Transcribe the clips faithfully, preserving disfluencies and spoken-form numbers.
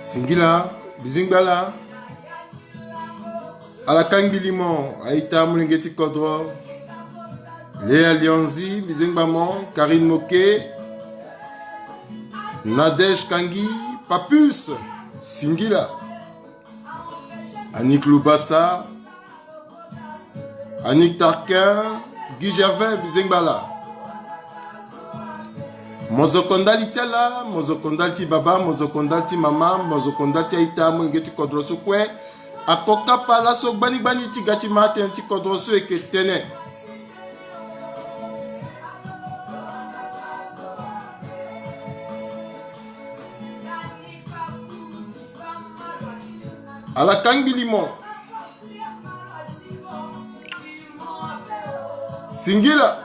Singila, bizingba la. Ala kangbi limo, aita molenge ti kodro. Léa Lionzi, bizingba mo, Karine Moke, Nadège Kangi, Papus, singila. Annick Lubasa, Annick Tarquin, Guy Gervais, bizengba la. Mozoko ndali ti ala, mozoko ndali ti baba, mozoko ndali ti mama, mozoko ndali ti aita, molenge ti kodro so kue. Ako kapa laso gbani gbani ti ga ti ma tënë ti kodro so eke tene. Ala kangbi limo. Singila.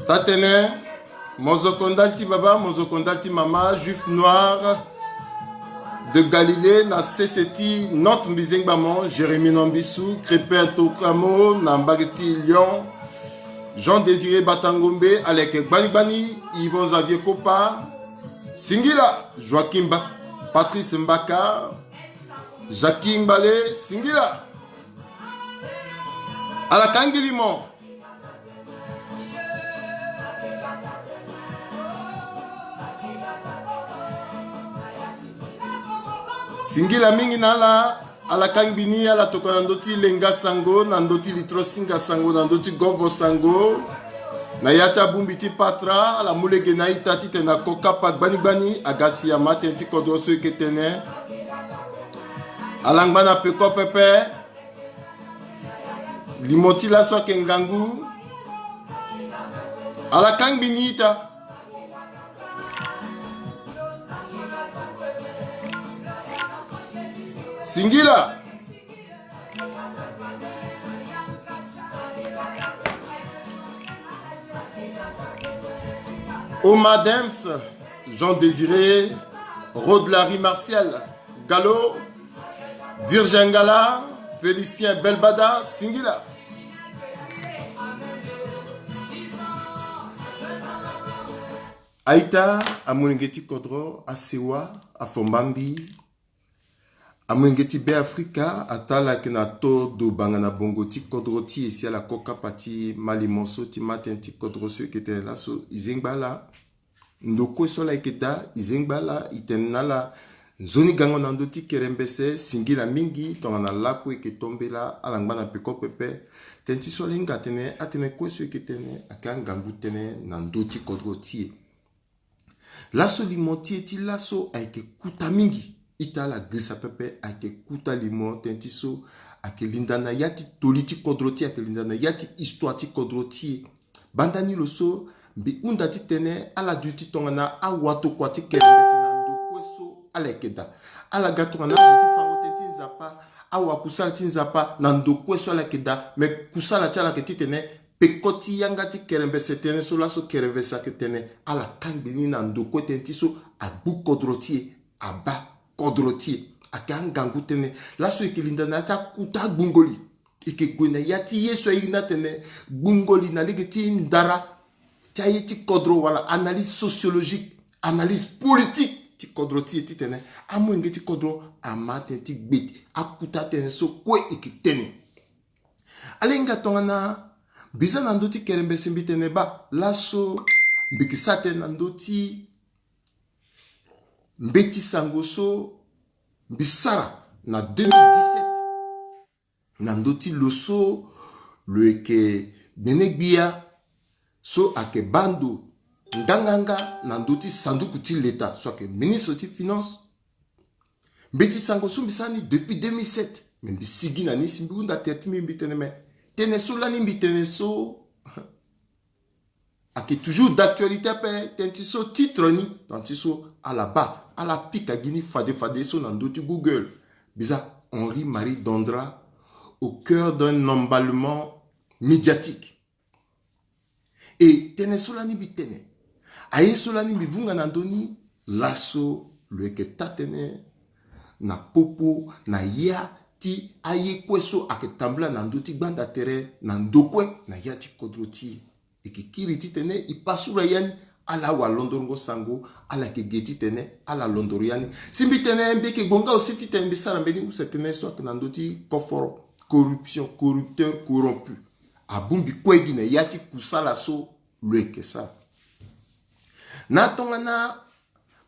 Tatene, mozoko ndali ti baba, mozoko ndali ti mama, juif noir de Galilée, na sese ti Nantes, mbi zengba mo, Jérémie Nambisu, Crépin Tokamo, na mbage ti Lyon, Jean Désiré Batangombe, aleke gbani gbani, Yvon Xavier Kopa, singila, Joaquim Ba-, Patrice Mbaka, Jacqueline Mbale, singila. Ala kangbi limo. Singila mingi na ala, ala kangbi ni, ala tokua na ndö ti lenga sango, na ndö ti litro singa sango, na ndö ti govo sango. Na ya ti abongbi ti patara, ala mu lege na a-ita titene ako kapa gbani gbani, aga si ama tënë ti kodro so eke tene. Ala ngba na peko pepe. Limo ti laso ayeke ngangu. Ala kangbi ni ita. Singila. Omar Dems, Jean Désiré, Rod Larry Martial, Gallo, Virgin Ngala, Félicien Belbada, singila. A-ita, amolenge ti kodro, asewa, afombambi, amolenge ti Beafrika, ataa ala yeke na to dobanga na bongo ti kodro ti e si ala ko kapa ti ma limo so ti ma tënë ti kodro so eke tene laso, e zengba ala. Ndo kue so ala yeke daa, e zengba ala, e tene na ala nzoni gango na ndö ti kerembese, singila mingi, tongana lakue eke tombela, ala ngba na peko pepe. Tënë ti so ala hinga atene, atënë kue so eke tene, ayeke angangu tënë na ndö ti kodro ti e. Laso limo ti e ti laso ayeke kuta mingi. Ita ala girisa pepe, ayeke kuta limo, tënë ti so ayeke linda na ya ti toli ti kodro ti e, ayeke linda na ya ti histoire ti kodro ti e. Banda ni lo so, mbi hunda titene ala duti tongana awatokua ti kerembese na ndo kue so ala yeke daa. Ala ga tongana azo ti fango tënë ti Nzapa, awakusala ti Nzapa na ndo kue so ala yeke daa. Me kusala ti ala ayeke titene peko ti yanga ti kerembese tënë so laso kerembese ayeke tene, ala kangbi ni na ndo kue tënë ti so agbu kodro ti e, abaa kodro ti e. Ayeke angangu tënë. Laso e yeke linda na ya ti akuta gbungo li. E yeke gue na ya ti ye so airi ni atene gbungo li na lege ti ndara ti aye ti kodro wala analyse sociologique, analyse politique ti kodro ti e titene amolenge ti kodro ama tënë ti gbe akuta tënë so kue e yeke tene. Ala hinga tongana mbi za na ndö ti kerembese mbi tene baa laso mbi yeke sara tënë na ndö ti mbeti sango so mbi sara na deux mille dix-sept na ndö ti lo so lo yeke gbene gbia so ayeke baa ndo nganganga na ndö ti sanduku ti leta so ayeke ministre ti finance. Mbeti sango so mbi sara ni depuis deux mille sept, me mbi sigi na ni si mbi hunda tere ti mbi, mbi tene me tënë so lani mbi tene so ayeke toujours d'actualité ape. Tënë ti so titre ni, tënë ti so ala baa, ala pika gi ni fade fade so na ndö ti Google. Mbi za Henri Marie Dandra au cœur d'un emballement médiatique. E tënë so lani mbi tene, aye so lani mbi vunga na ndö ni, laso lo yeke taa-tënë na popo na ya ti aye kue so ayeke tambula na ndö ti gbanda tere na ndo kue na ya ti kodro ti e. E yeke kiri titene e pasura ya ni. Ala awara londorongo sango, ala yeke ge titene ala londoro ya ni. Si mbi tene mbi yeke gue nga aussi titene mbi sara mbeni use tënë so ayeke na ndö ti koforo, corruption, corrupteur, corrompu. Abongbi kue gi na ya ti kusala so lo yeke sara. Na tongana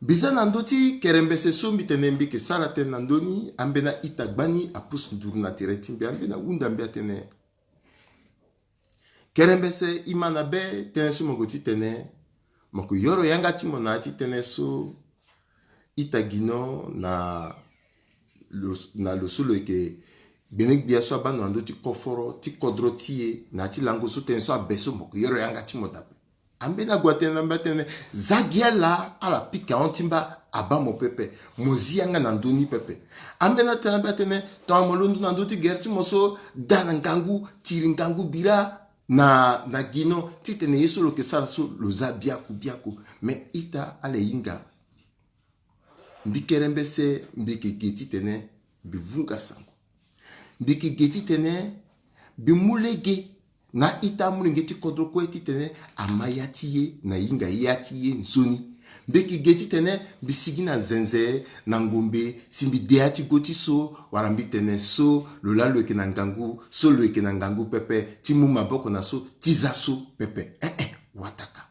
mbi za na ndö ti kerembese so mbi tene mbi yeke sara tënë na ndö ni, ambeni a-ita gbani apusu nduru na tere ti mbi, ambeni ahunda mbi atene, kerembese, e ma na be tënë so mo gue titene mo yeke yoro yanga ti mo na ya ti tënë so ita Guinant na lo, na lo so lo yeke gbene gbia so abaa ndo na ndö ti koforo ti kodro ti e, na ya ti lango so tënë so abe so mo yeke yoro yanga ti mo dape. Ambeni ague atene na mbi atene, za gi ala, ala pika hon ti mba abaa mo pepe. Mo zi yanga na ndö ni pepe. Ambeni atene na mbi atene, tongana mo londo na ndö ti gere ti mo so, ga na ngangu, tiri ngangu bira na, na Guinant titene ye so lo yeke sara so lo za biaku biaku. Me ita, ala hinga. Mbi kerembese, mbi yeke ge titene mbi vunga sango. Mbi yeke ge titene mbi mu lege na ita amolenge ti kodro kue titene ama ya ti ye na hinga ya ti ye nzoni. Mbi yeke ge titene mbi sigi na nzenze, na ngombe, si mbi de ya ti go ti so, wala mbi tene so, lo laa lo yeke na ngangu, so lo yeke na ngangu pepe, ti mu maboko na so, ti za so pepe. Eh, eh, wataka.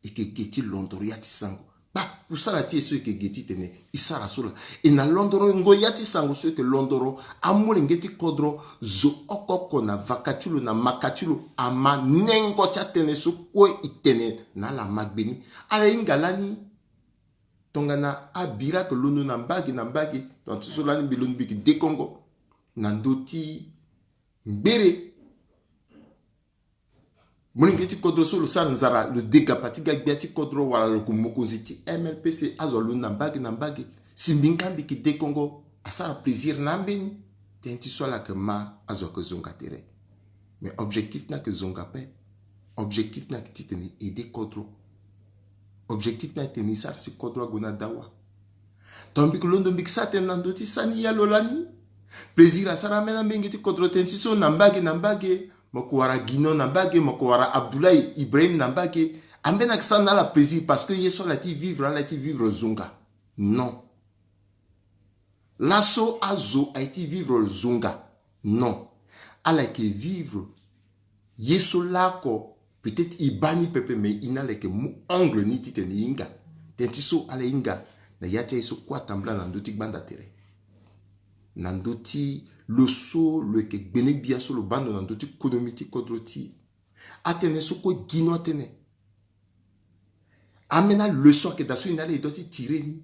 E yeke ge ti londoro ya ti sango. Kpa, kusala ti e so e yeke ge titene e sara so laa. E na londorongo ya ti sango so e yeke londoro amolenge ti kodro zo oko oko na vaka ti lo, na maka ti lo, ama nengo ti atënë so kue e tene na ala magbe ni. Ala hinga lani tongana abira ayeke londo na mbage na mbage, tongana ti so lani mbi londo mbi yeke dekongo na ndö ti ngbere. Molenge ti kodro so lo sara nzara, lo degapa ti ga gbia ti kodro, wala lo yeke mokonzi ti M L P C, azo alondo na mbage na mbage. Si mbi nga mbi yeke dekongo, asara plaisir na ambeni. Tënë ti so ala yeke ma, azo ayeke zonga tere. Mais objectif ni ayeke zonga ape. Objectif ni ayeke titene e aide kodro. Objectif ni ayeke titene e sara si kodro ague na dawa. Tongana mbi yeke londo mbi yeke sara tënë na ndö ti sani ya lo lani. Plaisir asara ambeni amolenge ti kodro tënë ti so na mbage na mbage. Mo yeke wara Guinant na mbage, mo yeke wara Abdoulaye Ibrahim na mbage. Ambeni ayeke sara na ala plaisir parce que ye so ala ye ti vivre, ala ye ti vivre zonga. Non. Laso azo aye ti vivre zonga. Non. Ala yeke vivre ye so laoko, peut-être e baa ni pepe, mais e na ala yeke mu angle ni titene e hinga. Tënë ti so ala hinga na ya ti aye so kue atambula na ndö ti gbanda tere. Na ndö ti lo so lo yeke gbene gbia so lo baa ndo na ndö ti konomi ti kodro ti e. Atënë so kue gi no atënë. Ambeni aleçon ayeke daa so e na ala e doit ti tire ni.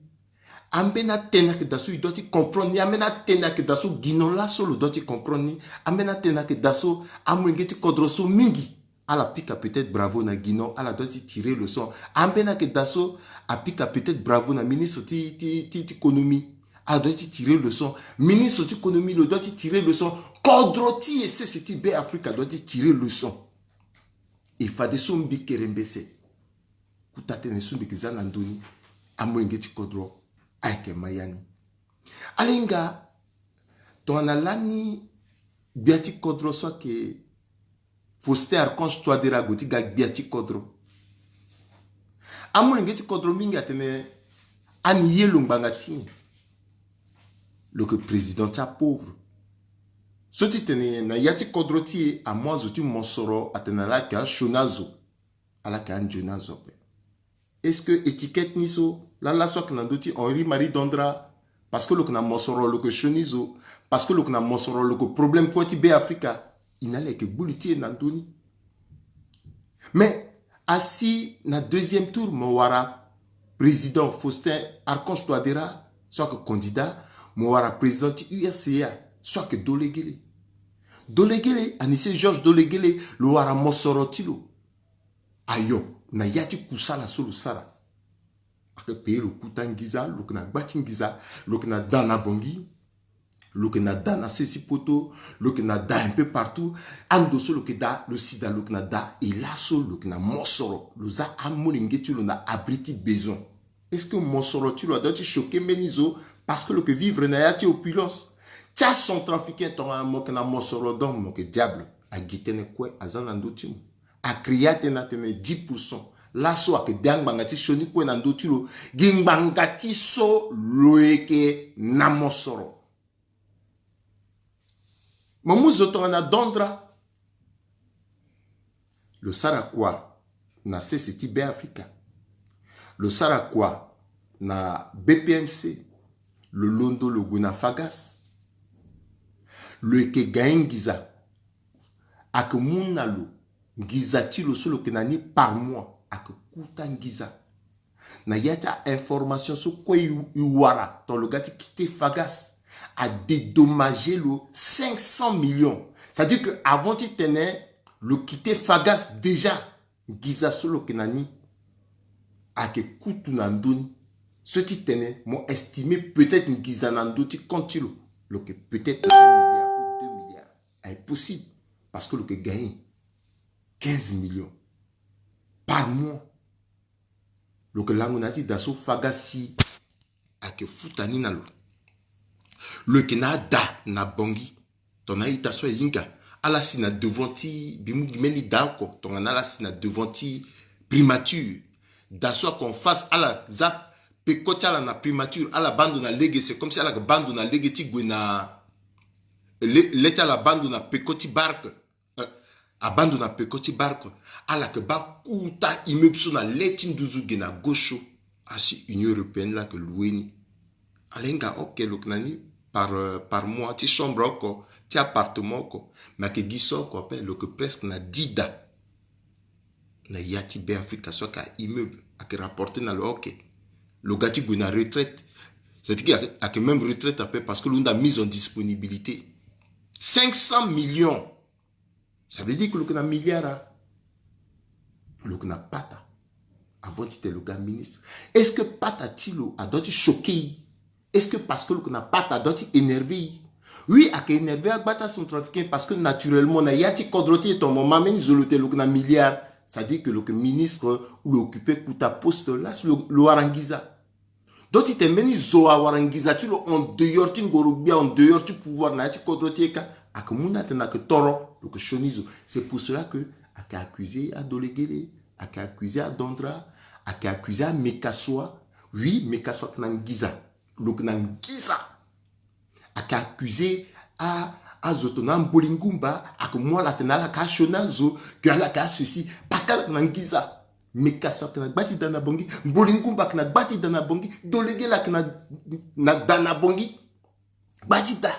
Ambeni atënë ayeke daa so e doit ti comprendre ni. Ambeni atënë ayeke daa so Guinant laso lo doit ti comprendre ni. Ambeni atënë ayeke daa so amolenge ti kodro so mingi ala pika peut-être bravo na Guinant, ala doit ti tire leçon. Ambeni ayeke daa so apika peut-être bravo na ministre ti, ti, ti, ti économie, ala doit ti tire leçon. Ministre ti économie lo doit ti tire leçon. Kodro ti e sese ti Be Afrika doit ti tire leçon. E fadeso mbi kerembese, kota tënë so mbi yeke za na ndö ni, amolenge ti kodro ayeke ma ya ni. Ala hinga, tongana lani gbia ti kodro so ayeke Faustin Archange Touadéra ague ti ga gbia ti kodro, amolenge ti kodro mingi atene ani ye lo ngbanga ti nyen? Lo yeke président ti apauvre. So ti tene na ya ti kodro ti e amu azo ti mosoro atene ala yeke asioni azo, ala yeke anzoni azo ape. Est-ce que étiquette ni so laa laso ayeke na ndö ti Henri Marie Dondra? Parce que lo yeke na mosoro lo yeke sioni zo. Parce que lo yeke na mosoro lo yeke problème kue ti Be Afrika. E na ala yeke gbu li ti e na ndö ni. Mais asi na deuxième tour mo wara président Faustin Archange Touadéra so ayeke candidat, mo wara président ti U R C A so ayeke Dolegele. Dolegele, Anicet Georges Dolegele, lo wara mosoro ti lo. Ayo, na ya ti kusala so lo sara. Ayeke payé lo kuta nginza, lo yeke na gba ti nginza, lo yeke na da na Bangui, lo yeke na da na sese poto, lo yeke na da un peu partout. Ando so lo yeke da, lo si da lo yeke na da, e laso lo yeke na mosoro, lo za amolenge ti lo na abri ti besoin. Est-ce que mosoro ti lo adoit ti choquer mbeni zo? Parce que lo yeke vivre na ya ti opulence. Ti acentrafricain tongana mo yeke na mosoro, donc mo yeke diable. Agi tënë kue aza na ndö ti mo. Acréer atene atene dix pour cent. Laso ayeke de angbanga ti sioni kue na ndö ti lo. Gi ngbanga ti so lo yeke na mosoro. Mo mu zo tongana Dondra. Lo sara kua na sese ti Beafrika? Lo sara kua na B P M C? Lo londo lo gue na Fagas. Lo yeke ga ye ngiza. Ayeke mu na lo ngiza ti lo so lo yeke na ni par mois, ayeke kuta ngiza. Na ya ti a-information so kue e, e wara tongana lo ga ti quitter Fagas, adédommager lo cinq cents millions. C'est-à-dire que avant titene lo quitter Fagas déjà, ngiza so lo yeke na ni ayeke kutu na ndö ni. So titene mo estimer peut-être ngiza na ndö ti compte ti lo, lo yeke peut-être na un milliard ou deux milliards. Aye possible, parce que lo yeke gagner quinze millions par mois. Lo yeke lango na ya ti da so Fagas si ayeke futa ni na lo. Lo yeke na ada na Bangui. Tongana a-ita so ahinga, ala si na devant ti, mbi mu gi mbeni da oko, tongana ala si na devant ti primature. Da so ayeke en face, ala za peko ti ala na primature, ala baa ndo na lege, c'est comme si ala yeke baa ndo na lege ti gue na le, le ti ala baa ndo na peko ti barque. Eh, abaa ndo na peko ti barque. Ala yeke baa kuta immeuble so na le ti nduzu ge na gauche so. Asi Union européenne la yeke louer ni. Ala hinga, ok, lo yeke na ni par, euh, par mois ti chambre oko, ti appartement oko. Mais ayeke gi so oko ape, lo yeke presque na dix da. Na ya ti Beafrika so ayeke a-immeuble, ayeke rapporter na lo, ok. Lo ga ti gue na retraite. C'est-à-dire que ayeke, ayeke même retraite ape parce que lo hunda mise en disponibilité. Cinq cents millions. Ça veut dire que lo yeke na milliard a? Lo yeke na pata avant titene lo ga ministre. Est-ce que pata ti lo adoit ti choquer e? Est-ce que parce que lo yeke na pata adoit ti énerver e? Oui, ayeke énerver agba ti acentrafricain parce que naturellement na ya ti kodro ti e tongana mo ma mbeni zo lo tene lo yeke na milliard, c'est-à-dire que lo yeke ministre ou lo occuper kuta poste, laso lo, lo wara ngiza. Donc titene mbeni zo awara ngiza ti lo en dehors ti ngoro gbia, en dehors ti pouvoir na ya ti kodro ti e kâ, ayeke mu ni atene ayeke toro, lo yeke sioni zo. C'est pour cela que ayeke accuser aDolegele, ayeke accuser aDondra, ayeke accuser aMekasoa. Oui, Mekasoa ayeke na ngiza. Lo yeke na ngiza. Ayeke accuser a, azo tongana aMbolingumba, ayeke mu ala atene ala yeke asioni azo, que ala yeke aceci, parce que ala yeke na ngiza. Mekasoa ayeke na gba ti da na Bangui, Mbolingumba ayeke na gba ti da na Bangui, Dolegele ayeke na, na da na Bangui. Gba ti da.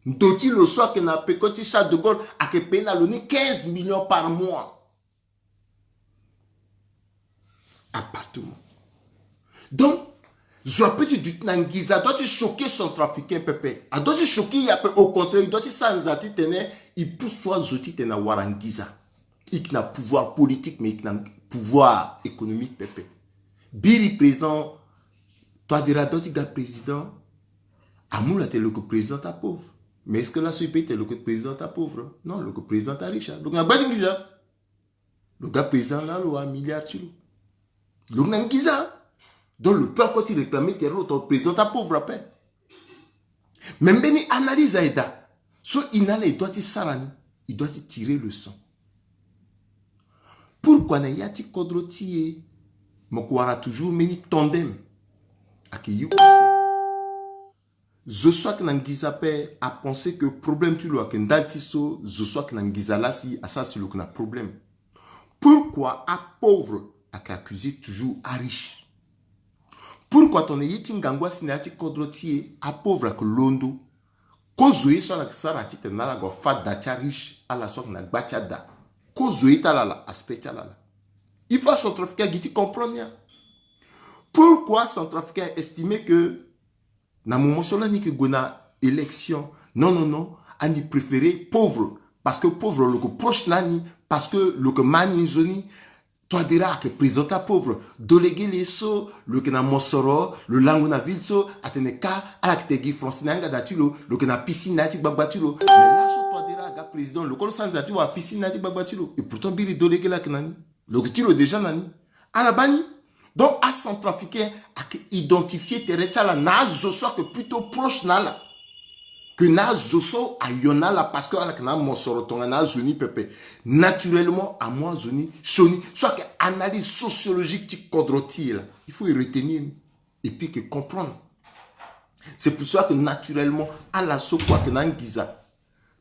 Ndo ti lo so ayeke na peko ti Charles de Gaulle ayeke payer na lo ni quinze millions par mois. Appartement. Donc zo ape ti duti na ngiza adoit ti choquer centrafricain pepe. Adoit ti choquer e ape, au contraire, e doit ti sara nzara titene e pousse azo titene awara ngiza. E yeke na pouvoir politique, mais e yeke na pouvoir économique pepe. Biri président Touadéra adoit ti ga président. Amu lo atene lo yeke président ti apauvre. Mais est-ce que laso e peut tene lo yeke président ti apauvre? Non, lo yeke président ti ariche. Lo yeke na gba ti ngiza. Lo ga président laa lo wa milliard ti lo. Lo yeke na ngiza. Donc lo peut encore ti réclamer tere lo tongana président ti apauvre ape. Mais mbeni analyse aye daa. So e na ala e doit ti sara ni, e doit ti tirer leçon. Pourquoi na ya ti kodro ti e mo yeke wara toujours mbeni tandem? Ayeke ye use. Zo so ayeke na ngiza ape apenser que problème ti lo ayeke ndali ti so zo so ayeke na ngiza laa si asara si lo yeke na problème. Pourquoi apauvre ayeke accuser toujours ariche? Pourquoi tongana ye ti ngangu asi na ya ti kodro ti e, apauvre ayeke londo? Kozo ye so ala yeke sara titene ala gue fâ da ti ariche, ala so ayeke na gba ti ada. Kozo ye ti ala laa, aspect ti ala laa. Il faut acentrafricain agi ti comprendre ni. Pourquoi centrafricain estimer que na moment so lani e yeke gue na élection? Non, non, non. Ani préférer pauvre. Parce que pauvre lo yeke proche na ani. Parce que lo yeke ma ani nzoni. Touadéra ayeke président ti apauvre. Dolegele so lo yeke na mosoro, lo lango na ville so, atene kâ ala yeke tene gi français na yanga da ti lo, lo yeke na piscine na ya ti gbagba ti lo. Mais laso Touadéra aga président, lo kue lo sara nzara ti wara piscine na ya ti gbagba ti lo. Et pourtant biri Dolegele ayeke na ni. Lo yeke ti lo déjà na ni. Ala baa ni. Donc acentrafricain ayeke identifier tere ti ala na azo so ayeke plutôt proche na ala que na azo so ayo na ala, parce que ala yeke na amosoro tongana azo ni pepe. Naturellement amu azo ni sioni. So ayeke analyse sociologique ti kodro ti e la, il faut e retenir ni et puis e yeke comprendre. C'est pour cela que naturellement ala so kue ayeke na angiza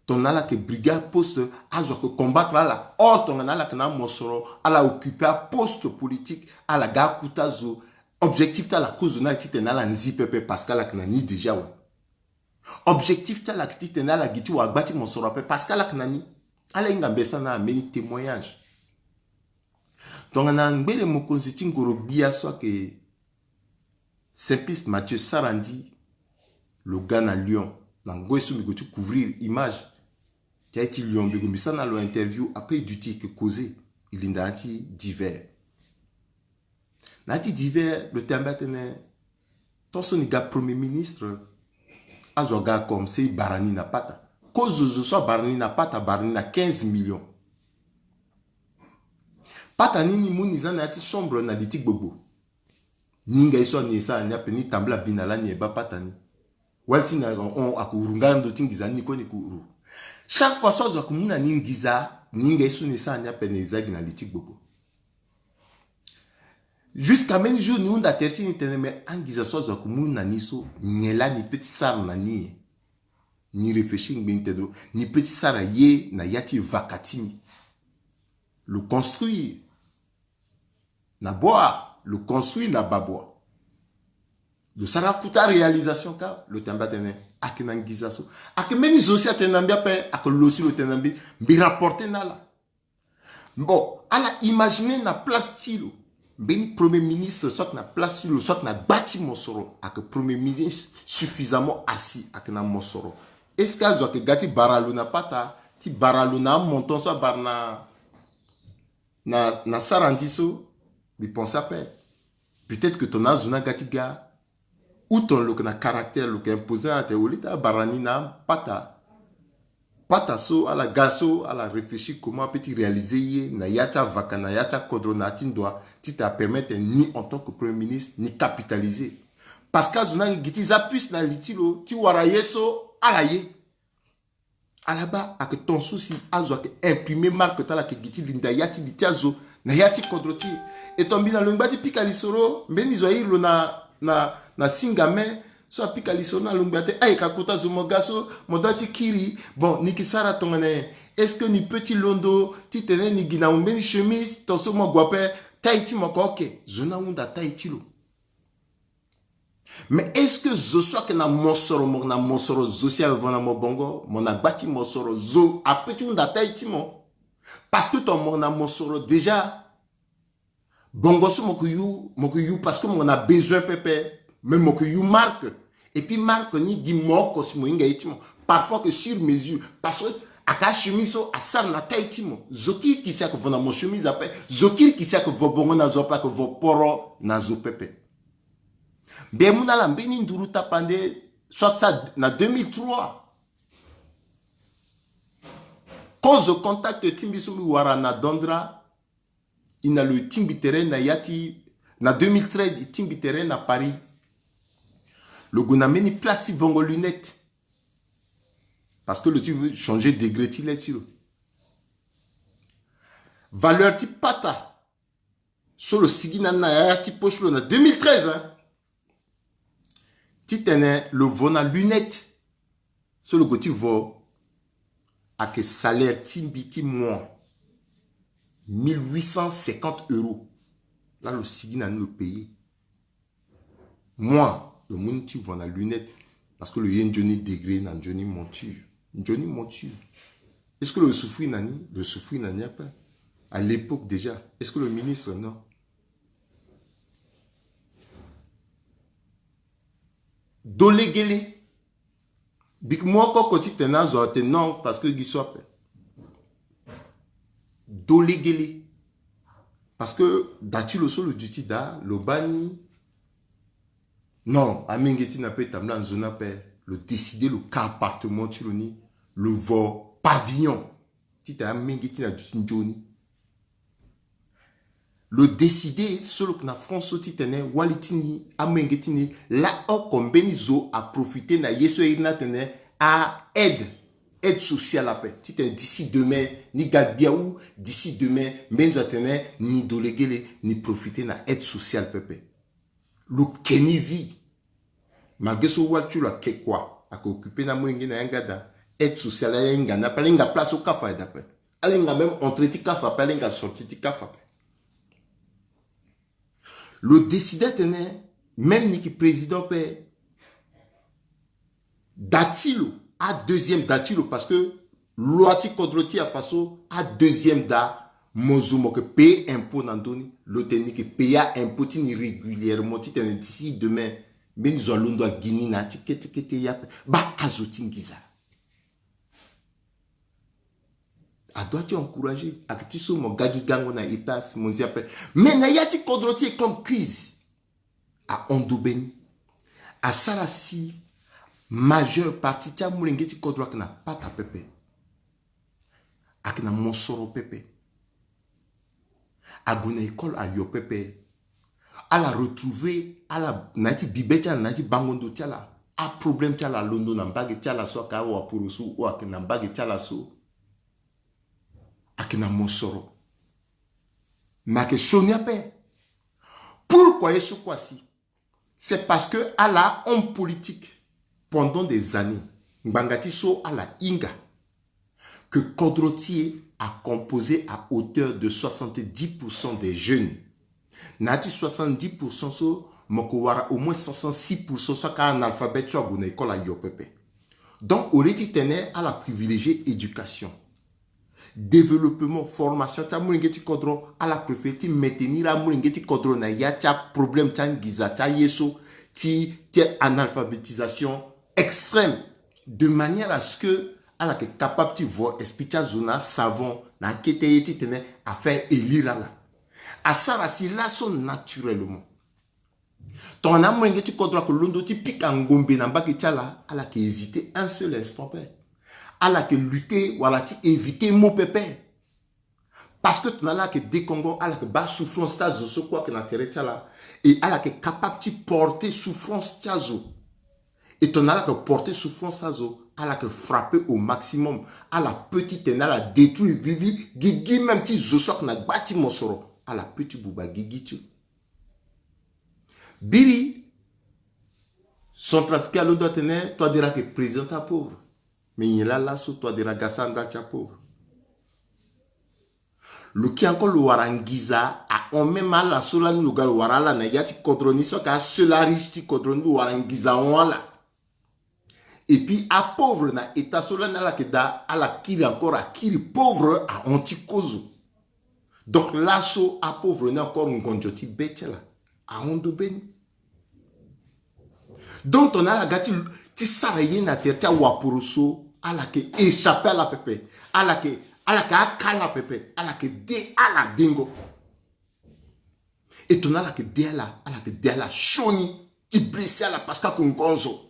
tongana ala yeke briguer aposte, azo ayeke combattre ala. Or tongana ala yeke na amosoro, ala occuper aposte politique, ala ga akota zo. Objectif ti ala kozo ni ayeke titene ala nzi pepe parce que ala yeke na ni déjà awe. Objectif ti ala ayeke titene ala gi ti wara gba ti mosoro ape parce que ala yeke na ni. Ala hinga mbeni sara na ala, mbeni témoignage. Tongana ngbene mokonzi ti ngoro gbia so ayeke Simplice Mathieu Sarandji, lo ga na Lyon. Na ngoi so mbi gue ti couvrir image ti aye ti Lyon, mbi gue mbi sara na lo interview, après duti e yeke causer, e linda na ya ti divers. Na ya ti divers lo tene mbi atene, tant so ni ga premier ministre, azo aga comme si e bara ni na pata. Kozo zo so abara ni na pata, abara ni na quinze millions. Pata ni ni mu ni za na ya ti chambre na li ti gbogbo. Ni hinga ye so ani e sara ni ape, ni tambula bi na lani e baa pata ni. Wali ti na hon ayeke huru nga ndo ti nginza ni kue ni yeke huru. Chaque fois so azo ayeke mu na ni nginza, ni hinga ye so ni e sara ni ape, ni e za gi na li ti gbogbo. Jusqu'à mbeni jour ni hunda tere ti ni tene me anginza so azo ayeke mu na ni so, nyen laa ni peut ti sara na ni nyen? Ni réfléchir ngbeni tene ni peut ti sara ye na ya ti vaka ti ni. Lo construire na boa, lo construire na baboa. Lo sara akota réalisation kâ, lo tene mbi atene ayeke na nginza so. Ayeke mbeni zo si atene na mbi ape, ayeke lo si lo tene na mbi, mbi rapporter na ala. Bon, ala imaginer na place ti lo, mbeni premier ministre so ayeke na place ti lo, so ayeke na gba ti mosoro, ayeke premier ministre suffisamment assis, ayeke na mosoro. Est-ce que azo ayeke ga ti bara lo na pata, ti bara lo na amontant so abara na, na, na Sarandji so? Mbi pense ape. Peut-être que tongana azo ni aga ti ga, ou tongana lo yeke na caractère, lo yeke imposer na ala tene au lieu ti abara ni na apata, pata so ala ga so, ala réfléchir comment apeut ti réaliser ye na ya ti avaka, na ya ti akodro, na ya ti ndoa, titene apermettre ni en tant que premier ministre ni capitaliser. Parce que azo ni ayeke gi ti za puce na li ti lo ti wara ye so ala ye. Ala baa ayeke ton so si azo ayeke imprimer marque ti ala, ayeke gi ti linda ya ti li ti azo na ya ti kodro ti e. E ton mbi na lo ngba ti pika lisoro, mbeni zo airi lo na, na, na singa me so apika lisoro na lo ngba tene, aye ka kota zo mo ga so, mo doit ti kiri. Bon, ni yeke sara tongana nyen? Est-ce que ni peut ti londo titene ni gi na mo mbeni chemise? Ton so mo gue ape, taille ti mo ayeke ok. Zo ni ahunda taille ti lo. Mais est-ce que zo so ayeke na mosoro, mo yeke na mosoro, zo si avo na mo bongo, mo na gba ti mosoro, zo apeut ti hunda taille ti mo? Parce que ton mo yeke na mosoro déjà, bongo so mo yeke yu, mo yeke yu parce que mo yeke na besoin pepe, mais mo yeke yu marque. Et puis marque ni gi mo oko si mo hinga ye ti mo. Parfois que sur mesure. Parce que ayeke achemise so asara na taille ti mo. Zo kirikiri si ayeke vo na mo chemise ape, zo kirikiri si ayeke vo bongo na zo ape, ayeke vo poro na zo pepe. Mbi mu na ala mbeni nduru tapande so ayeke sara na deux mille trois. Kozo contact ti mbi so mbi wara na Dandra, e na lo e tingbi tere na ya ti, na deux mille treize e tingbi tere na Paris. Lo gue na mbeni place ti vongo lunette. Parce que lo ti veut changer degré ti le ti lo. Valeur ti pata so lo sigi na ni na ya ti poche ti lo na deux mille treize, hein, titene lo vo na lunette so lo gue ti vo ayeke salaire ti mbi ti mois, mille huit cent cinquante euros. Laa lo sigi na ni lo payer. Moi, lo mu ni ti vo na lunette, parce que lo ye nzoni degré na nzoni monture. Nzoni monture. Est-ce que lo souffrir na ni? Lo souffrir na ni ape. À l'époque déjà. Est-ce que lo ministre? Non. Dolegele. Bik mo oko oko titene azo atene non, parce que gi so ape. Dolegele. Parce que da ti lo so lo duti daa, lo baa ni. Non, amenge ti ni ape tambula nzoni ape, lo décider lo ka appartement ti lo ni, lo vo pavillon. Titene amenge ti ni aduti nzoni. Lo décide so lo yeke na France so titene wali ti ni, amolenge ti ni, laoko mbeni zo aprofite na ye so e iri ni atene a aide, aide sociale ape, titene d'ici demain ni ga gbia ou d'ici demain mbeni zo atene ni do legele, ni profite na aide sociale pepe. Lo ke ni vie. Malgré so wali ti lo ake kua, ake occupe na amolenge na yanga daa, aide sociale ala hinga ni ape, ala hinga place so kafo ayeke daa ape. Ala hinga même entrée ti kafo ape, ala hinga sortie ti kafo ape. Lo décide atene même ni yeke président ape, da ti lo, adeuxième da ti lo, parce que loi ti kodro ti e afa so, adeuxième da, mo zo mo yeke payer impôt na ndö ni, lo tene ni yeke payer impôt ti ni régulièrement titene d'ici demain mbeni zo alondo agi ni na ya ti kete kete ye ape. Baa azo ti nginza. Adoit ti encourager, ake ti so mo ga gi gango na état si mo nzia ape. Mais na ya ti kodro ti e comme crise ahon ndo be ni, asara si majeure partie ti amolenge ti kodro ake na pata pepe, ake na mosoro pepe. Ague na école ayo pepe. Ala retrouver ala na ya ti bibe ti ala, na ya ti bango ndo ti ala. Aproblème ti ala alondo na mbage ti ala so, ake awaporo so oyo ake na mbage ti ala so, ake na mosoro. Mais ake sioni ape. Pourquoi ye so kue asi? C'est parce que ala homme politique pendant des années, ngbanga ti so ala hinga que kodro ti e a composé à hauteur de soixante-dix pour cent des jeunes. Na ya ti soixante-dix pour cent so, mo ko wara au moins soixante-six pour cent so aka analphabète so ague na école ayo pepe. Donc au lieu titene ala privilégier éducation, développement, formation ti amolenge ti kodro, ala préféré ti maintenir amolenge ti kodro na ya ti aproblème ti anginza ti aye so, ti, ti analphabétisation extrême, de manière à ce que ala yeke capable ti vo esprit ti azo na asavant na akete ye titene afaire élire ala. Asara si laso naturellement tongana amolenge ti kodro ake londo ti pika ngombe na mbage ti ala, ala yeke hésiter un seul instant pe. Ala yeke lutter wala ti éviter mo pepe. Parce que tongana ala yeke dekongo, ala yeke baa souffrance ti azo so kue ake na tere ti ala. Et ala yeke capable ti porter souffrance ti azo. Et tongana ala yeke porter souffrance ti azo, ala yeke frapper au maximum. Ala peut ti tene ala détruire vivi gigi même ti zo so ake na gba ti mosoro. Ala peut ti buba gigi ti lo. Biri, Centrafricain alondo atene Touadéra ayeke président ti apauvre. Mais nyen laa laso Touadéra aga sara nda ti apauvre? Lo kiri encore lo wara nginza ahon même ala so lani lo ga lo wara ala na ya ti kodro ni so ake aseul ariche ti kodro ni, lo wara nginza ahon ala. Et puis apauvre na état so lani ala yeke daa, ala kiri encore akiri pauvre ahon ti kozo. Donc laso apauvre ni encore ngonzo ti be ti ala ahon ndo be ni. Donc tongana ala ga ti, ti sara ye na tere ti awaporo so, ala yeke échapper ala pepe. Ala yeke, ala yeke aka ala pepe, ala yeke de ala dengo. Et tongana ala yeke de ala, ala yeke de ala sioni ti blesser ala parce que ake ngonzo.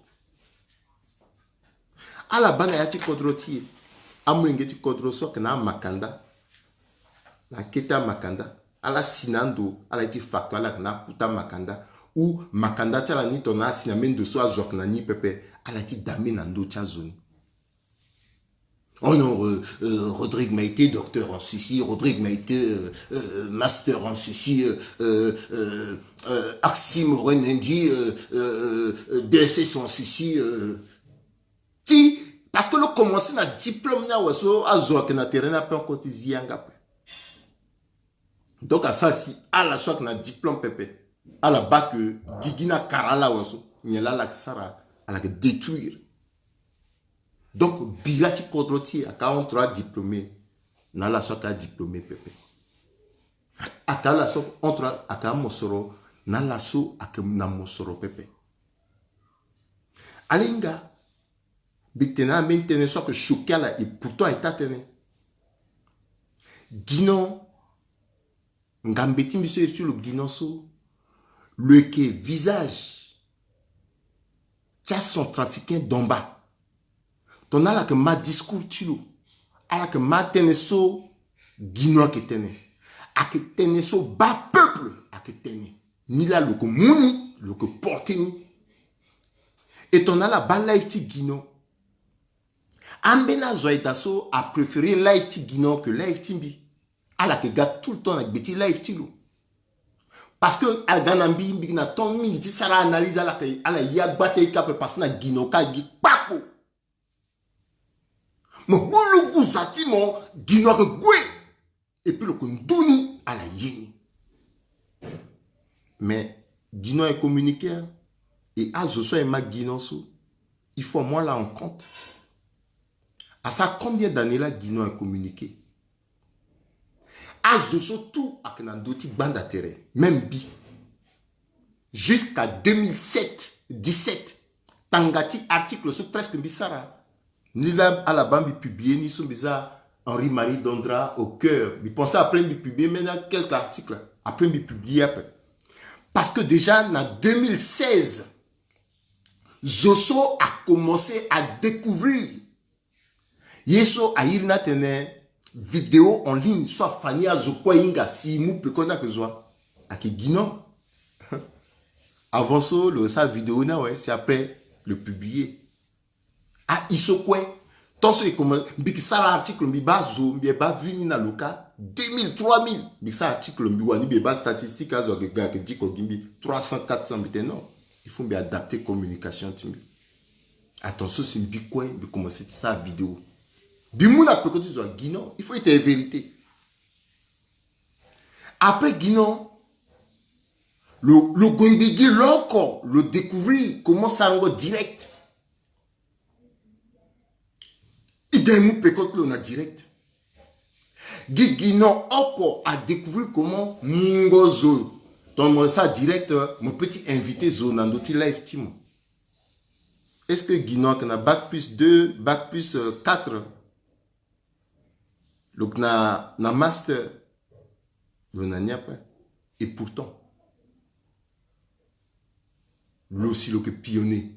Ala baa na ya ti kodro ti e amolenge ti kodro so ake na amakanda. Na akete amakanda, ala si na ando, ala ye ti fa to ala yeke na akuta makanda. Ou makanda ti ala ni tongana asi na mbeni ndo so azo ake na ni pepe, ala ye ti dame na ndö ti azo ni. Oh non, euh, euh, Rodrigue m'a été docteur en ceci, Rodrigue m'a été euh, euh, master en ceci, euh, euh, euh, euh, Axi Morenendi, euh, euh, euh, D S S en ceci. Euh. Ti, parce que lo commencé na diplôme ni awe so azo ake na tere ni ape encore ti zi yanga ape. Donc asara si ala so ake na diplôme pepe, ala baa ke gigi ni akara ala awe so, nyen laa ala yeke sara? Ala yeke détruire. Donc bira ti kodro ti e aka entre adiplômé na ala so aka adiplômé pepe. Aka ala so entre aka amosoro na ala so ake na mosoro pepe. Ala hinga. Mbi tene na mbeni tënë so ake choqué ala et pourtant ayeke taa tënë. Guinon, ngambe ti mbi so iri ti lo Guinon so, lo yeke visage ti acentrafricain d'en bas. Tongana ala yeke ma discours ti lo, ala yeke ma tënë so Guinon ayeke tene. Ayeke tënë so baa peuple ayeke tene. Ni laa lo yeke mu ni, lo yeke porte ni. E tongana ala baa live ti Guinant, ambeni azo ayeda so apréféré live ti Guinant que live ti mbi. Ala yeke ga tout le temps na gbe ti live ti lo. Parce que ala ga na mbi, mbi yeke na temps mingi ti sara analyse, ala yeke, ala ye agba ti aye kâ ape parce que na Guinant ka gi kpakpo. Mo bulugu za ti mo, Guinant ayeke gue. Et puis lo yeke ndu ni, ala ye ni. Mais Guinant ayeke communiqué, hein. Et azo so ayeke ma Guinant so, il faut amu ala en compte. Asara combien d'années la Guinant ayeke communiqué? Azo so tout ayeke na ndö ti gbanda tere, même mbi. Jusqu'à deux mille sept, dix-sept, tanga ti article so presque mbi sara. Ni la ala baa mbi publier ni so mbi za Henri Marie Dondra au cœur. Mbi pensé après mbi publier maintenant quelques articles. Après mbi publier ape. Parce que déjà na deux mille seize, zo so a commencé à découvrir ye so a iri ni atene vidéo en ligne so afa ni azo kue ahinga si e mu peko ni ayeke zo wa, ayeke Guinant. Avant so lo sara vidéo ni awe, c'est après lo publier. Ah, e so kue. Tant so e commencé, mbi yeke sara article, mbi baa zo, mbi baa vues ni na lo kâ deux mille, trois mille. Mbi yeke sara article, mbi wani mbi baa statistique, azo ayeke ga ayeke diko gi mbi trois cents, quatre cents, mbi tene non. Il faut mbi adapter communication ti mbi. Attention, si mbi kue mbi commencé ti sara vidéo, mbi mu na peko ti zo wa Guinant, il faut ete vérité. Après Guinant, lo, lo gue mbi gi lo oko, lo découvrir comment sarango direct. E ga e mu peko ti lo na direct. Gi Guinant oko a découvrir comment mungo zo. Tongana mo sara direct, mo peut ti inviter zo na ndö ti live ti mo. Est-ce que Guinant ayeke na bac plus deux, bac plus, euh, quatre? Lo yeke na, na master. Lo na ni ape. Et pourtant, lo si lo yeke pionnier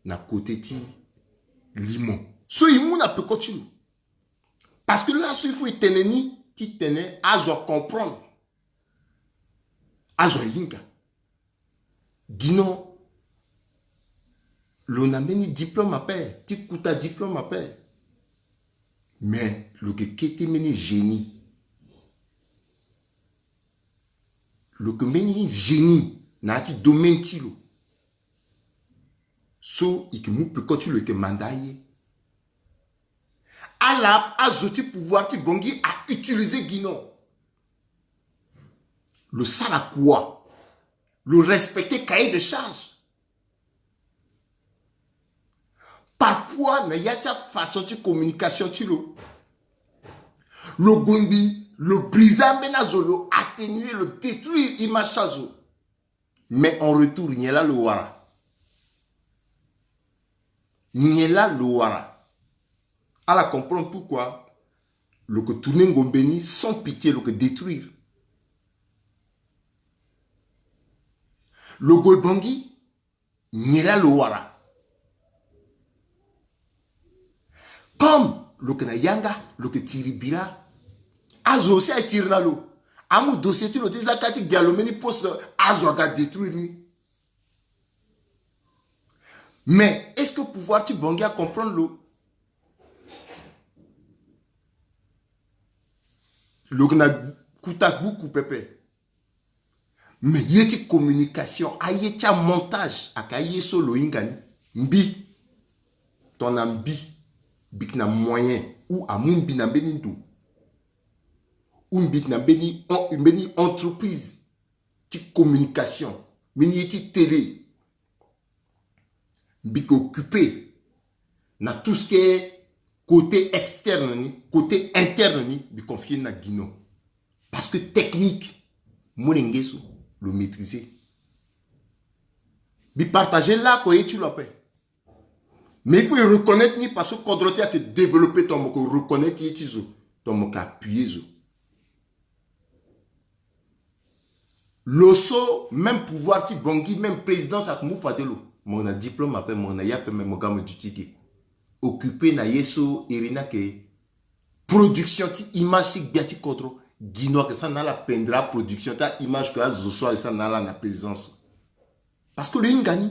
na côté ti limo. So e mu na peko ti lo. Parce que laso il faut e tene ni ti tene azo acomprendre. Azo ahinga. Guinant, lo na mbeni diplôme ape, ti kuta diplôme ape. Mais lo yeke kete mbeni génie. Lo yeke mbeni génie na ya ti domaine ti lo. So e yeke mu peko ti lo, e yeke manda aye. Ala azo ti pouvoir ti Bangui a utiliser Guinant. Lo sara kua. Lo respecter cahier de charge. Parfois na ya ti afaçon ti communication ti lo, lo gue mbi, lo briser ambeni azo, lo atténuer, lo détruire image ti azo. Mais en retour, nyen laa lo wara? Nyen laa lo wara? Ala comprendre pourquoi lo yeke tourner ngombe ni sans pitié, lo yeke détruire. Lo gue Bangui, nyen laa lo wara? Comme lo yeke na yanga, lo yeke tiri bira. Azo aussi atiri na lo. Amu dossier ti lo ti za kâ ti gi alo mbeni poste, azo aga détruire ni. Mais est-ce que pouvoir ti Bangui acomprendre lo? Lo yeke na kuta gbuku pepe. Mais ye ti communication, aye ti amontage, ayeke aye so lo hinga ni. Mbi, tongana mbi, mbi yeke na moyen, ou amu mbi na mbeni ndo, ou mbi yeke na mbeni, mbeni entreprise ti communication, mbeni ye ti télé, mbi yeke occupé na tout ce qui est côté externe ni, côté interne ni, mbi confier ni na Guinant. Parce que technique, molenge so, lo maîtriser. Mbi partager laoko ye ti lo ape. Mais il faut e reconnaître ni parce que kodro ti e ayeke développer, tongana mo yeke reconnaître ye ti zo, tongana mo yeke appuyer zo. Lo so, même pouvoir ti Bangui, même présidence ayeke mu fade lo. Mo na diplôme ape, mo na ye ape, mais mo ga mo duti ge. Occupé na ye so iri ni ayeke production ti image ti gbia ti kodro. Guino ayeke sara na ala pendere aproduction ti aimage ke azo so ayeke sara na ala na présidence. Parce que lo hinga ni.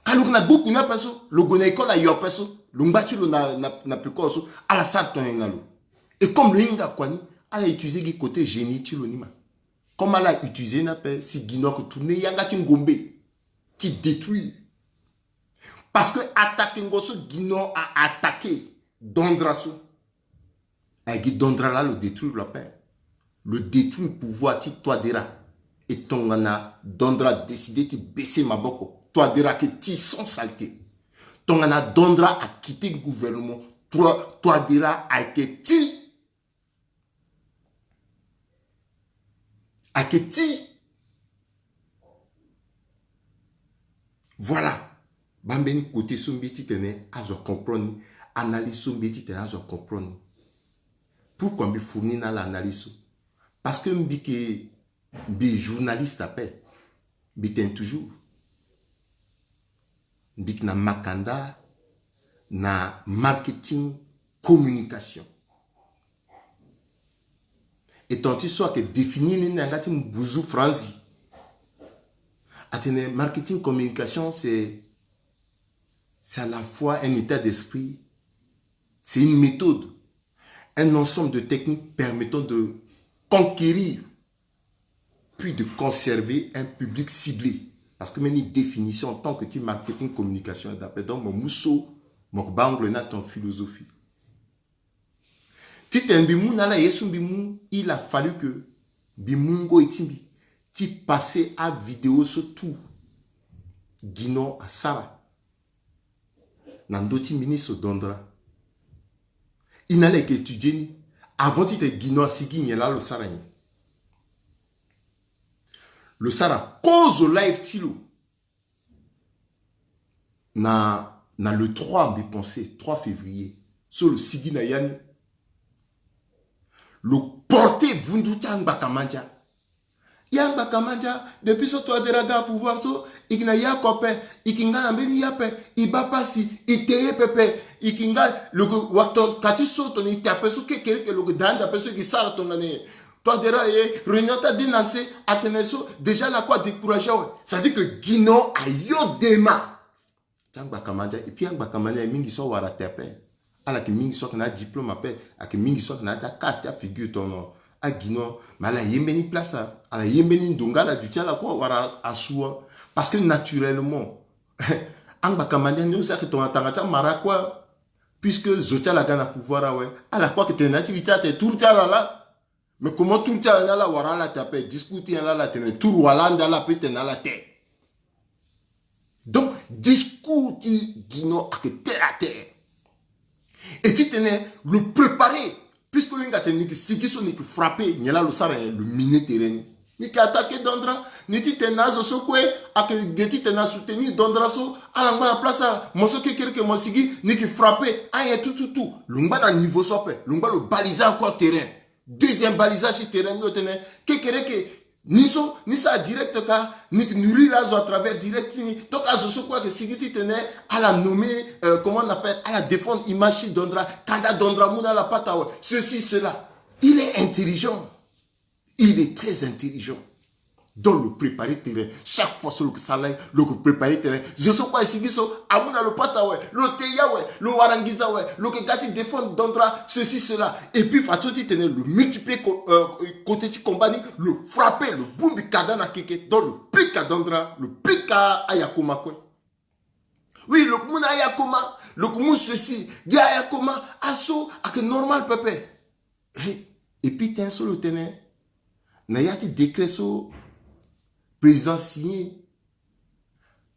Ka lo yeke na gbuku ni ape so, lo gue na école ayo ape so, lo ngba ti lo na, na, na peko so, ala sara tongana nyen na lo? Et comme lo hinga kua ni, ala utiliser gi côté génie ti lo ni ma. Comme ala utiliser ni ape, si Guino ayeke tourner yanga ti ngombe ti détruire. Parce que attaquengo so Guino a attaqué Dandra so, ayeke gi Dandra laa lo détruire lo ape. Lo détruire pouvoir ti Touadéra. E tongana Dandra décider ti baisser maboko, Touadéra ayeke ti sans saleté. Tongana Dandra a quitter gouvernement, Toi-, Touadéra ayeke ti ayeke ti. Voilà. Baa mbeni côté so mbi ye titene azo acomprendre ni. Analyse so mbi ye titene azo acomprendre ni. Pourquoi mbi fournir na ala analyse so? Parce que mbi yeke, mbi journaliste ape. Mbi tene toujours, mbi yeke na makanda na marketing communication. E tongana ti so ayeke définir ni na yanga ti mbuzu franzi. Atene marketing communication, c'est, c'est à la fois un état d'esprit, c'est une méthode, un ensemble de techniques permettant de conquérir puis de conserver un public ciblé. Parce que mbeni définition en tant que ti marketing communication est d'après. Donc mo mu so, mo yeke baa anglo ni aton philosophie. Titene mbi mu na ala ye so mbi mu, il a fallu que mbi mu ngoi ti mbi ti passer avidéo so tout Guino asara na ndö ti ministre Dandra. E na ala yeke étudier ni avant titene Guino asigi nyen laa lo sara nyen. Lo sara kozo live ti lo na, na le trois, mbi pense, trois février. So lo sigi na ya ni, lo porter vundu ti angbaka mandia. Ya angbaka mandia, depuis so Touadéra aga pouvoir so, e yeke na ya oko ape, e yeke nga na mbeni ya ape, e baa pasi, e te ye pepe, e yeke nga, lo yeke wara tongana ka ti so tongana e te ape so kekereke lo yeke daa ande ape so e yeke sara tongana nyen. Touadéra aye, réunion ti adénoncer, atene so, déjà ala kue adécourager awe. Ça veut dire que Guino ayo dema. Ti angbaka mandia, et puis angbaka mandia mingi so awara tere ape. Ala yeke mingi so ayeke na adiplôme ape, ayeke mingi so ayeke na ya ti akarte ti afigure tongana aGuino. Mais ala ye mbeni place, ala ye mbeni ndo nga ala duti ala kue awara asu. Parce que naturellement angbaka mandia ni aussi ayeke tongana tanga ti amara kue. Puisque zo ti ala aga na pouvoir awe, ala kue ayeke tene na ya ti li ti ala tene tour ti ala laa. Mais comment tour ti ala ni ala wara ala te ape? Discours ti nyen laa ala tene? Tour wala ande ala peut tene na ala te. Donc discours ti Guino ayeke terre à terre. Et titene lo préparer, puisque lo hinga tene ni yeke sigi so ni yeke frapper, nyen laa lo sara nyen? Lo miner terrain ni. Ni yeke attaquer Dandra, ni titene na azo so kue ayeke ge titene asoutenir Dandra so, ala ngba na place ala, mo so kekereke mo sigi, ni yeke frapper, anyen tout tout tout. Lo ngba na niveau so ape, lo ngba lo baliser encore terrain. Deuxième balisage ti terrain ni lo tene kekereke. Ni so ni sara direct ka, ni yeke nourrir azo à travers direct ti ni. Donc azo so kue ayeke sigi titene ala nommer, euh, comment on appelle, ala défendre image ti Dandra, kanda Dandra amu na ala pata awe, ceci, cela. Il est intelligent. Il est très intelligent. Donc lo préparer terrain. Chaque fois so lo yeke sara live, lo yeke préparer terrain. Zo so kue asigi so amu na lo pata awe, lo te ya awe, lo wara nginza awe, lo yeke ga ti défendre Dandra, ceci, cela. Et puis façon titene lo multiplier co-, euh, côté ti combat ni, lo frapper, lo bongbi kanda na keke. Donc lo pika Dandra, lo pika ayakoma kue. Oui, lo yeke mu na ayakoma, lo yeke mu ceci, gi ayakoma, aso ayeke normal pepe. Hey, et puis tënë so lo tene na ya ti décret so président signé,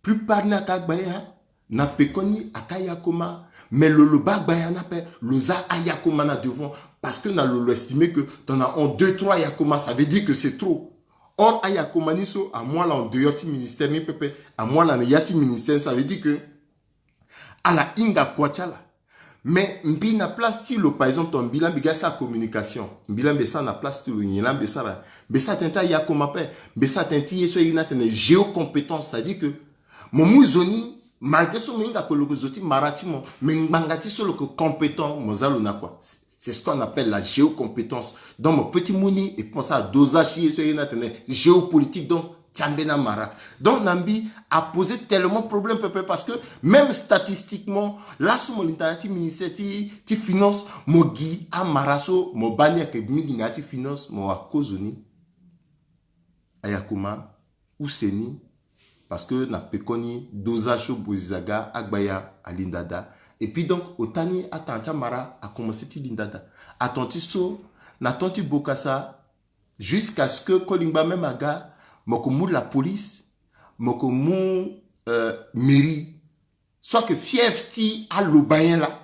plupart ni ayeke agbaya, na pekoni ayeke ayakoma, mais lo lo baa agbaya ni ape, lo za ayakoma na devant, parce que na lo lo estimer que tongana ahon deux trois ayakoma, ça veut dire que c'est trop. Or ayakoma ni so amu ala en dehors ti ministère ni pepe, amu ala na ya ti ministère ni, ça veut dire que ala hinga kua ti ala. Mais mbi na place ti lo, par exemple, tongana mbi laa mbi ga sara communication, mbi laa mbi sara na place ti lo, nyen laa mbi sara? Mbi sara tënë ti ayakoma ape, mbi sara tënë ti ye so aye ni atene géocompétence, c'est-à-dire que mo mu zo ni, malgré so mo hinga ke lo yeke zo ti mara ti mo, mais ngbanga ti so lo yeke compétent, mo za lo na kua. C'est ce qu'on appelle la géocompétence. Donc, mon petit mouni, et pense à dosage, si, si, si, géopolitique, donc, Tchambé na Mara. Donc, Nambi a posé tellement problème, pépé, parce que même statistiquement, là, sous mon internet, ti ministère, ti, ti finance, mo gi a Mara so, mo bani ake mingi na ti finance, mo wa kozoni. Ayakuma, ou seni, parce que na pekoni, dosage so bozizaga, agbaya, alindada. Et puis donc, otani, atan ti a Mara, a commencé ti lindada. Atanti so, na tanti bokasa, jusqu'à ce que Kolingba même aga, mo ko mou la police, mo ko mou, euh, mairie. Soit que fief ti aloba yen la.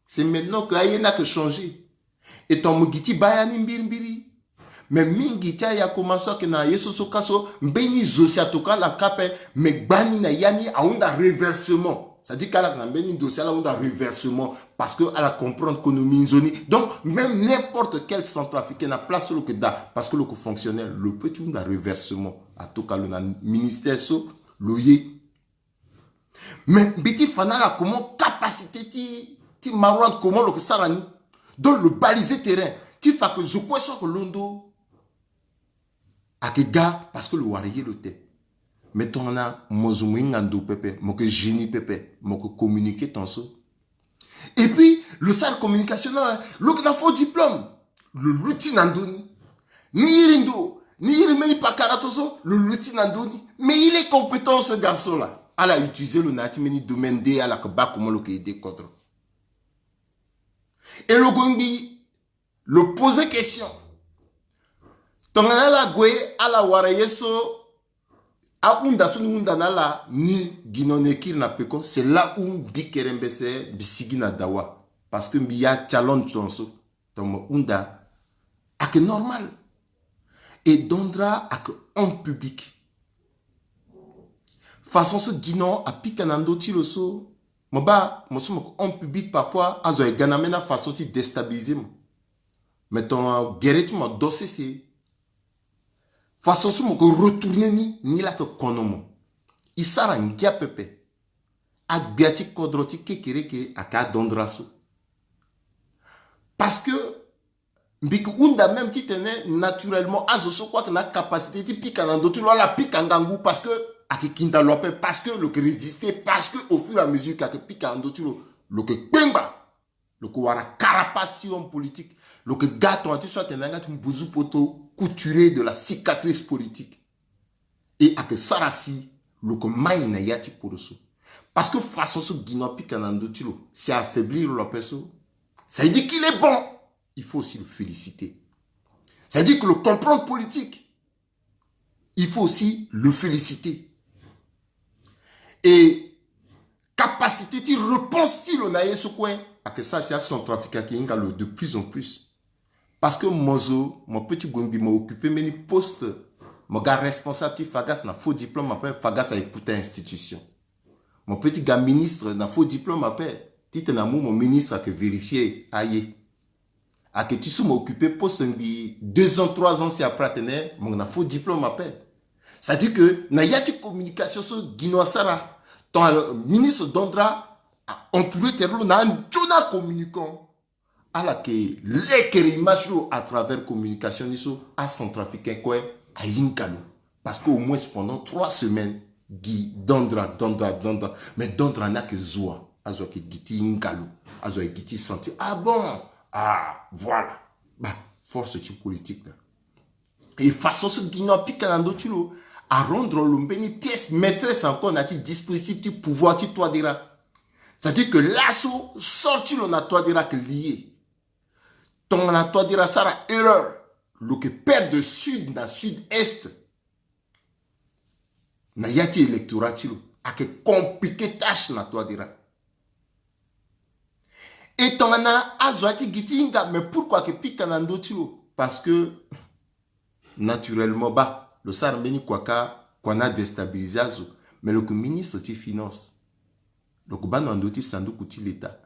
C'est maintenant que aye na ke changer. Et ton mo gi ti baya ni mbiri mbiri. Mais mingi ti ayakuma so ake na ye so so ka so, mbeni zo si atoka ala kape, mais gbani na ya ni ahunda reversement. C'est-à-dire qu'ala na mbeni dossier ala hunda reversement. Parce que ala comprendre économie nzoni. Donc, même n'importe quel centrafricain na place lo ke da. Parce que lo ke fonctionnaire, lo peut ti hunda reversement. Atoka lo na ministère so, lo ye. Mais mbi ti fa na ala comment capacité ti, ti Marouane, comment lo ke sara ni. Donc lo baliser terrain. Ti fa ke zo kue so ake londo. Ake ga parce que lo wara ye lo te. Mais tongana mo zo mo hinga ndo pepe, mo ke génie pepe, mo ke communiquer ton so. Et puis, lo sara communication na, lo ke na faux diplôme. Lo luti na ndö ni. Ni iri ndo, ni iri mbeni pakara to so, lo luti na ndö ni. Mais il est compétent ce garçon-là. Ala utiliser lo na ya ti mbeni domaine de, ala ke baa comment lo ke aider kodro. Et lo gue ngbii, lo poser question. Tongana ala gue, ala wara ye so, ahunda so ni hunda na ala ni gi na ni kiri na peko, c'est là où mbi kere mbese, mbi sigi na dawa. Parce que mbi ya challenge ton so. Donc mo hunda, ake normal. Et Dandra ake homme public. Façon so gi na apika na ndö ti lo so, mo baa, mo so mo ke homme public, parfois azo aye ga na ambeni façon ti déstabiliser mo. Mais ton gere ti mo do sese. Façon so mo ke retourner ni, ni laa ake kono mo. E sara ngia pepe. Agbia ti kodro ti kekereke ake aDandra so. Parce que mbi ke hunda même titene naturellement azo so kue ake na capacité ti pika na ndö ti lo, ala pika ngangu, parce que ake kinda lo ape, parce que lo ke résister, parce que au fur et à mesure ke ake pika na ndö ti lo, lo ke kpengba. Lo ke wara carapace ti homme politique. Lo ke ga tongana ti so atene na yanga ti mbuzu poto, couturier de la cicatrice politique. Et ake sara si lo ke mai na ya ti kporoso. Parce que façon so gi na apika na ndö ti lo, si a affaiblir lo ape so, ça veut dire qu'il est bon. Il faut aussi le féliciter. Ça veut dire que lo comprendre politique, il faut aussi le féliciter. Et capacité ti réponse ti lo na ye so kue, ake sara si aCentrafrique ake hinga lo de plus en plus. Parce que mo zo, mo peut ti gue ngbii mo occuper mbeni poste, mo ga responsable ti FAGAS na faux diplôme ape, FAGAS aye kota institution. Mo peut ti ga ministre na faux diplôme ape, titene amu mo ministre ake vérifier aye. Ake ti so mo occuper poste ngbii deux ans, trois ans si après atene mo na faux diplôme ape. C'est-à-dire que na ya ti communication so gi na asara, ton alors ministre Dandra a entouré terrain lo na anzoni acommunicant. Ala ke lekere image lo à travers communication ni so, aCentrafricain kue ahinga lo. Parce que au moins pendant trois semaines, gi Dandra, Dandra, Dandra. Mais Dandra ni ake zo wa. Azo ake gi ti hinga lo. Azo aye gi ti sentir. Ah bon? Ah, voilà. Bah, force ti politique la. Et façon so gi na apika na ndö ti lo, arendre lo mbeni pièce maîtresse encore na ya ti dispositif ti pouvoir ti Touadéra. C'est-à-dire que laso sort ti lo na Touadéra ake lié. Tongana Touadéra asara erreur, lo ke perdre sud na sud-est na ya ti électorat ti lo. Ake compliquer tâche na Touadéra. Et tongana azo aye ti gi ti hinga, mais pourquoi ake pika na ndö ti lo? Parce que naturellement, bah, lo sara mbeni kua kâ, kua ni adéstabiliser azo. Mais lo ke ministre ti finance. Lo ke baa na ndö ti sanduku ti l'État.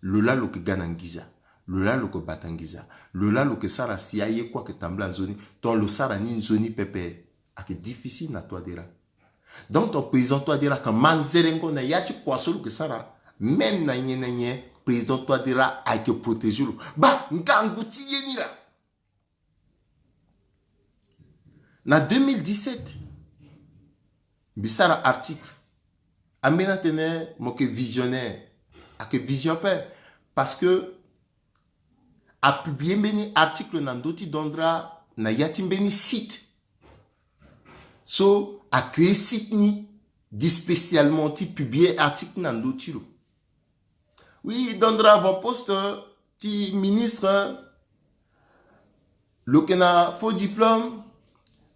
Lo laa lo ke ga na nginza. Lo laa lo ke bata nginza. Lo laa lo ke sara si aye kue ake tambula nzoni. Ton lo sara ni nzoni pepe. Ake difficile na Touadéra. Donc ton paysan Touadéra ake ma nzerengo na ya ti kua so lo ke sara. Même na nyen na nyen, Président Touadéra ayeke protéger lo. Baa ngangu ti ye ni laa. Na deux mille dix-sept, mbi sara article. Ambeni atene mo yeke visionnaire. Ayeke vision ape. Parce que apublie mbeni article na ndö ti Dandra na ya ti mbeni site. So acréer site ni gi spécialement ti publier article na ndö ti lo. Oui, Dandra avant-poste ti ministre, lo yeke na faux diplôme.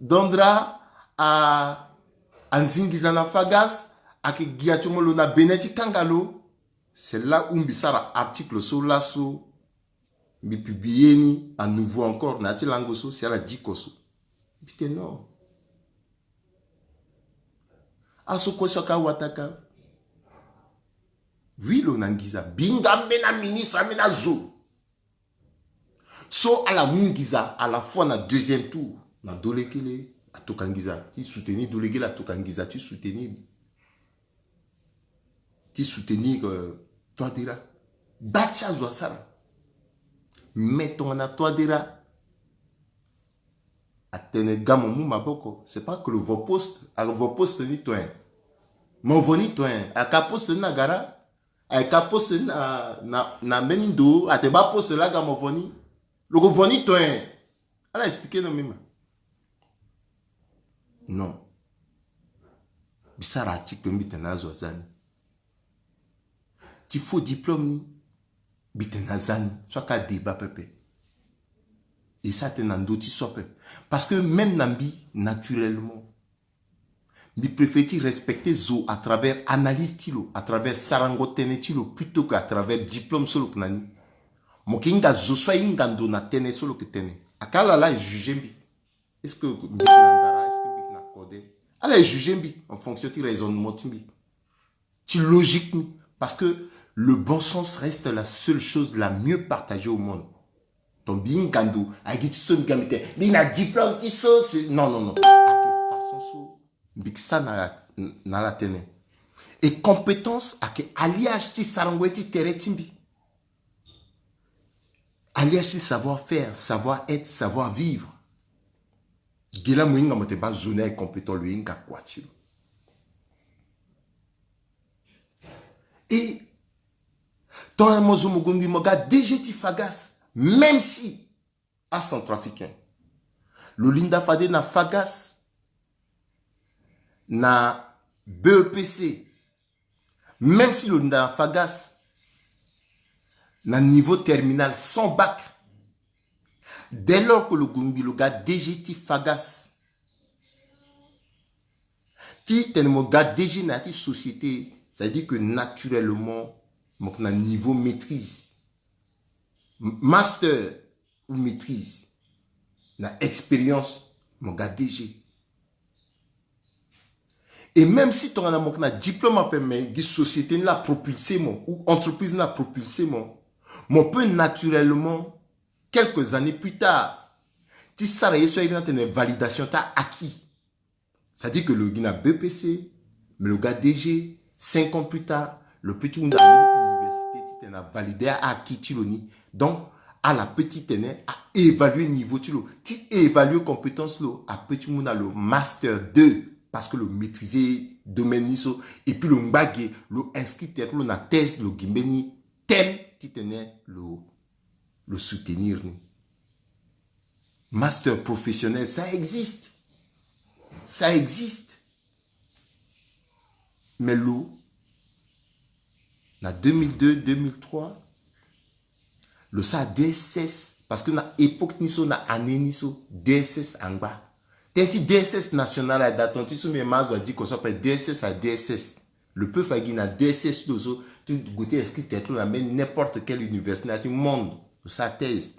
Dandra a, anzingiza na Fagas, ayeke gi ya ti mo lo na Bénin ti kanga lo. C'est là où mbi sara article so laso. Mbi publier ni à nouveau encore na ya ti lango so, si ala diko so. Mbi tene non. Aso kue so aka wataka. Oui, lo na ngiza. Mbi nga ambeni aministre, ambeni azo so ala mu ngiza à la fois na deuxième tour. Na Dolekele atoka ngiza ti soutenir, Dolekele atoka ngiza ti soutenir, ti soutenir, euh, Touadéra. Baa ti azo asara. Mais tongana Touadéra atene ga mo mu maboko, c'est pas que lo vo poste. Avo poste ni toen. Mo vo ni toen. Aka poste ni na gara. Ayeke aposte ni na, na, na mbeni ndo, ate baa poste laa ga mo vo ni. Lo ko vo ni toen. Ala expliquer na mbi ma. Non. Mbi sara article, mbi tene azo aza ni. Ti faux diplôme ni, mbi tene aza ni. So aka débat pepe. Et ça atene na ndo ti so ape. Parce que même na mbi, naturellement, mbi préfère ti respecter zo à travers analyse ti lo, à travers sarango tënë ti lo, plutôt que à travers diplôme so lo yeke na ni. Mo yeke hinga zo so ahinga ndo na tënë so lo yeke tene. Aka ala laa e juger mbi. Est-ce que mbi yeke na ndara? Est-ce que mbi yeke na kode? Ala e juger mbi en fonction ti raisonnement ti mbi, ti logique ni. Parce que le bon sens reste la seule chose la mieux partagée au monde. Donc mbi hinga ndo, agi ti so mbi ga mbi tene mbi na diplôme ti so, c'est, non, non, non. Ayeke façon so mbi yeke sara na, na ala tënë. Et compétence ayeke alliage ti sarango ye ti tere ti mbi. Alliage ti savoir-faire, savoir-être, savoir-vivre. Ge laa mo hinga mo tene baa zo ni aye compétent, lo hinga kua ti lo. Et tongana mo zo mo gue ngbii mo ga D G ti Fagas, même si acentrafricain, lo linda fade na Fagas, na B E P C, même si lo linda na Fagas na niveau terminal sans bac, dès lors que lo gue ngbii lo ga D G ti Fagas, ti tene mo ga D G na ya ti société, ça veut dire que naturellement mo yeke na niveau maîtrise, m-, master ou maîtrise, na expérience, mo ga D G. Et même si tongana mo yeke na diplôme ape, mais gi société ni laa apropulsé mo ou entreprise ni laa apropulsé mo, mo peut naturellement, quelques années plus tard, ti sara ye so airi ni atene validation ti acquis. C'est-à-dire que lo gi na B P C, mais lo ga D G, cinq ans plus tard, lo peut ti hunda na mbeni université ti tene avalider acquis ti lo ni. Donc ala peut ti tene a évaluer niveau ti lo, ti évaluer compétence ti lo, a peut ti mu na lo master deux, parce que lo maîtriser domaine ni so. Et puis lo ngba ge, lo inscrit tere ti lo na thèse, lo gi mbeni thème ti tene lo, lo soutenir ni. Master professionnel, ça existe. Ça existe. Mais lo, na deux mille deux, deux mille trois, lo sara D S S, parce que na époque ni so, na année ni so, D S S angba. Tënë ti D S S national aye daa, ton ti so mbi ye ma azo adiko so ape D S S, a D S S. Lo peut fa gi na D S S ti lo so ti gue ti inscrit tere ti lo na mbeni n'importe quelle université na ya ti monde, lo sara thèse.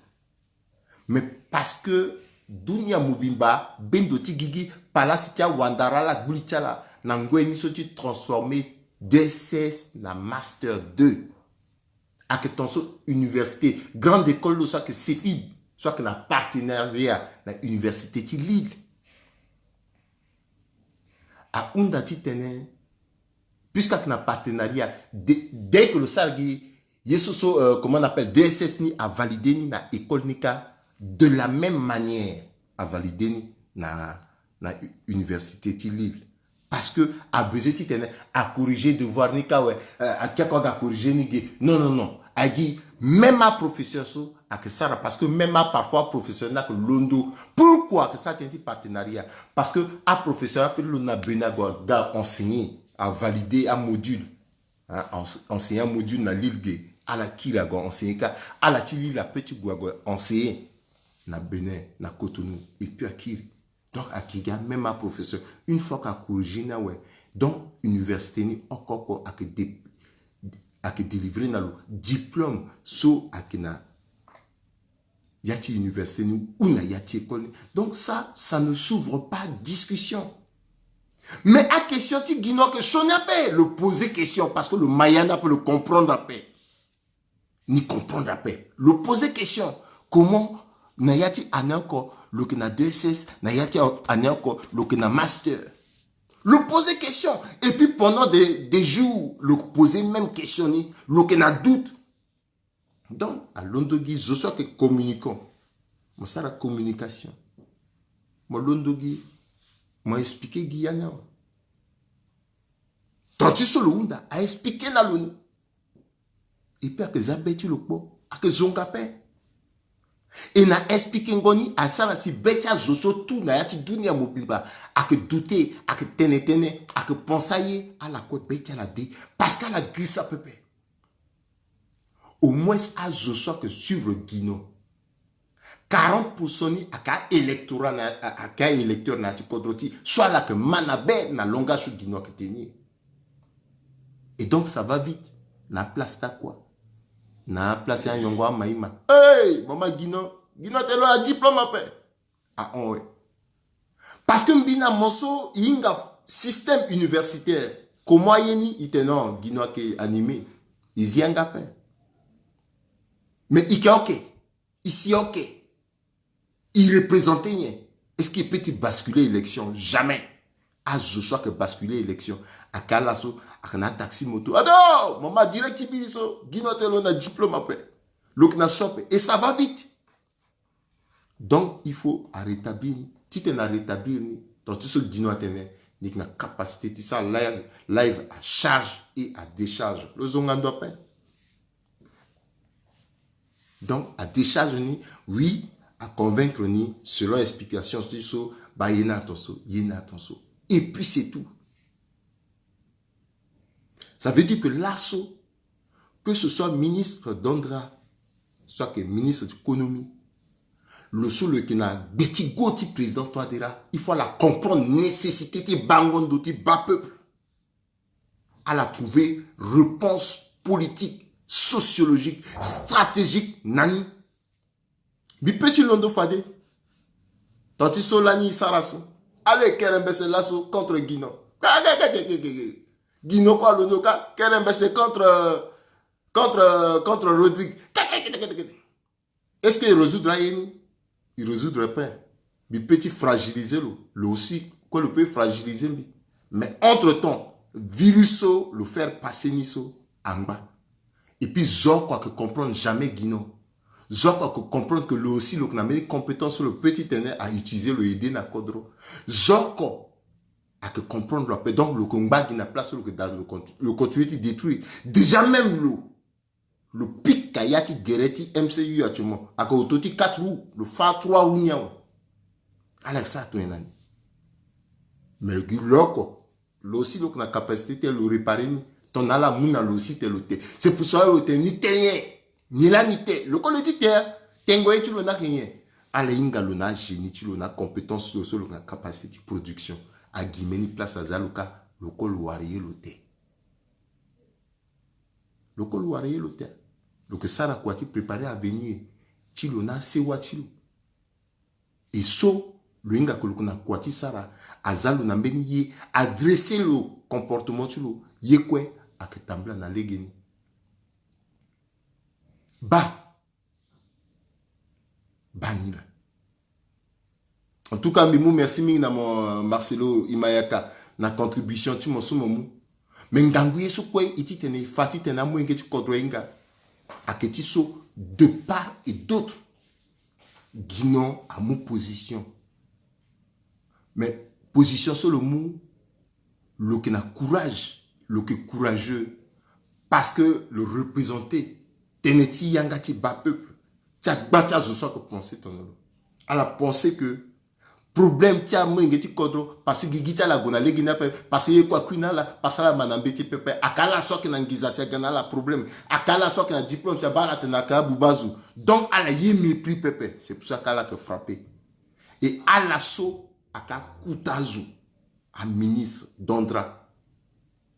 Mais parce que dunia mobimba, bendo ti gigi, palasi ti awandara ala, gbuli ti ala, na ngoi ni so ti transformer D S S na master deux. Ayeke ton so université, grande école lo so ayeke CEFIB, so ayeke na partenariat na université ti Lille. Ahunda ti tene, puisque ayeke na partenariat, dès, dès que lo sara gi Ye so so, euh, comment on appelle, D S S ni avalide ni na école ni kâ de la même manière avalide ni na, na u- université ti Lille. Parce que a besoin titene a corriger devoir ni kâ awe, euh, a kia ko aga corriger ni ge. Non, non, non. A gi même a professeur so ake sara, parce que même a parfois professeur ni ake londo. Pourquoi ake sara tënë ti partenariat? Parce que a professeur ape lo na bena go aga enseigner, avalider a module. Hein, ens- enseignant module na Lille ge, ala kiri ague enseigner kâ. Ala ti Lille ape ti gue ague enseigner na Bénin, na Cotonou, et puis akiri. Donc ake ga même a professeur. Une fois ka corriger ni awe, donc université ni oko oko ake dé- ake délivrer na lo diplôme so ake na ya ti université ni ou na ya ti école ni. Donc ça, ça ne s'ouvre pas discussion. Mais a question ti Guinot ake sioni ape, lo poser question parce que lo ma ya ni ape, lo comprendre ape. Ni comprendre ape. Lo poser question. Comment na ya ti année oko lo ke na deux S S, na ya ti année oko lo ke na master? Lo poser question. Et puis pendant des, des jours, lo poser même question ni, lo ke na doute. Donc alondo gi zo so ake communicant. Mo sara communication. Mo londo gi, mo expliquer gi ya ni awe. Tant ti so lo hunda, a expliquer na lo ni. Et puis ake za be ti lo kpo, ake zonga ape. E na expliquer ngo ni asara si be ti azo so tout na ya ti dunia mobimba ake douter, ake tene tënë, ake pense aye, ala kue be ti ala de. Parce que ala girisa pepe. Au moins azo so ake suivre Guinot, quarante pour cent ni ake a électorat na, a- ake a électeur na ya ti kodro ti so ala ke ma na be na langage so Guinot ake tenir. Et donc ça va vite. Na place ti akua? Na place ti anyongo amaima. Hey, mama Guinot, Guinot tene lo na diplôme ape. Ah, on, ouais. Parce que mbi na mo so e hinga système universitaire. Comment aye ni? E tene non, Guinot ake animé. E zi yanga ape. Mais e ke ok. E si ok. E représenter nyen? Est-ce que e peut ti basculer élection? Jamais. Azo so ake basculer élection ake ala so ake na taxi moto. Ado, mama direct ti biri so, Guinot tene lo na diplôme ape. Lo ke na so ape. Et ça va vite. Donc il faut a rétablir ni. Titene a rétablir ni, tant ti so Guinot atene ni ke na capacité ti sara live, live à charge et à décharge. Lo zonga ndo ape. Donc a décharge ni, oui, a convaincre ni selon explication ti so, ba ye na ton so, ye na ton so. Et puis c'est tout. Ça veut dire que laso, que ce soit ministre d'Andra, soit que ministre d'économie, lo so lo yeke na gbe ti go ti président Touadéra, il faut ala comprendre nécessité ti bango ndo ti ba peuple. Ala trouver réponse politique, sociologique, stratégique na ni. Mbi pe ti londo fade. Tant ti so lani e sara so. Ala e kere mbese laso contre Guinot. Guinot kue alondo kâ kere mbese contre, contre, contre Rodrigue. Est-ce que e résoudre aye ni? E résoudre pe. Mbi pe ti fragiliser lo. Lo aussi kue lo pe fragiliser mbi. Mais entre-temps, virus so lo faire passer ni so angba. Et puis zo oko ake comprendre jamais Guinot. Zo oko ake comprendre que lo aussi lo ke na mbeni compétence so lo pe ti tene a utiliser lo aider na kodro. Zo oko ake comprendre lo ape. Donc lo ke ngba gi na place so lo ke da lo, lo continue ti détruire. Déjà même lo, lo pika ya ti gere ti M C U actuellement ake auto ti quatre roues, lo fa trois roues ni awe. Ala ke sara tongana ni. Mais gi lo oko, lo aussi lo ke na capacité ti lo réparer ni. Tongana ala mu na lo aussi te lo te. C'est pour cela lo tene ni te nyen? Nyen lani te? Lo kue lo ti te. Tengo ye ti lo ni ake nyen? Ala hinga lo na agénie ti lo na compétence ti lo so lo ke na capacité ti production. Agi mbeni place aza lo kâ, lo kue lo wara ye lo te. Lo kue lo wara ye lo te. Lo ke sara kua ti préparer avenir ti lo na asewa ti lo. E so lo hinga ke lo ke na kua ti sara, aza lo na mbeni ye, adresser lo comportement ti lo, ye kue ake tambula na legeni. Baa. Baa ni laa. En tout cas, mbi mu merci mingi na mo, euh, Marcelo Imayaka, na contribution ti mo so mo mu. Mais ngangu ye so kue e ti tene e fa ti tene amolenge ti kodro ahinga. Ayeke ti so, de part et d'autre, Guinon amu position. Mais position so lo mu, lo yeke na courage, lo yeke courageux, parce que lo représente tënë ti yanga ti bas peuple, ti agba ti azo so ayeke pense tongana lo. Ala pense que problème ti amolenge ti kodro, parce que gigi ti ala ague na lege ni ape, parce que ye kue akui na ala, parce que ala ma na mbeti pepe. Ayeke ala so ayeke na nginza si aga na ala problème. Ayeke ala so ayeke na diplôme si abaa ala atene ayeke abuba azo. Donc ala ye mépris pepe. C'est pour ça que ala yeke frappé. Et ala so ayeke akuta azo, aministre d'endra,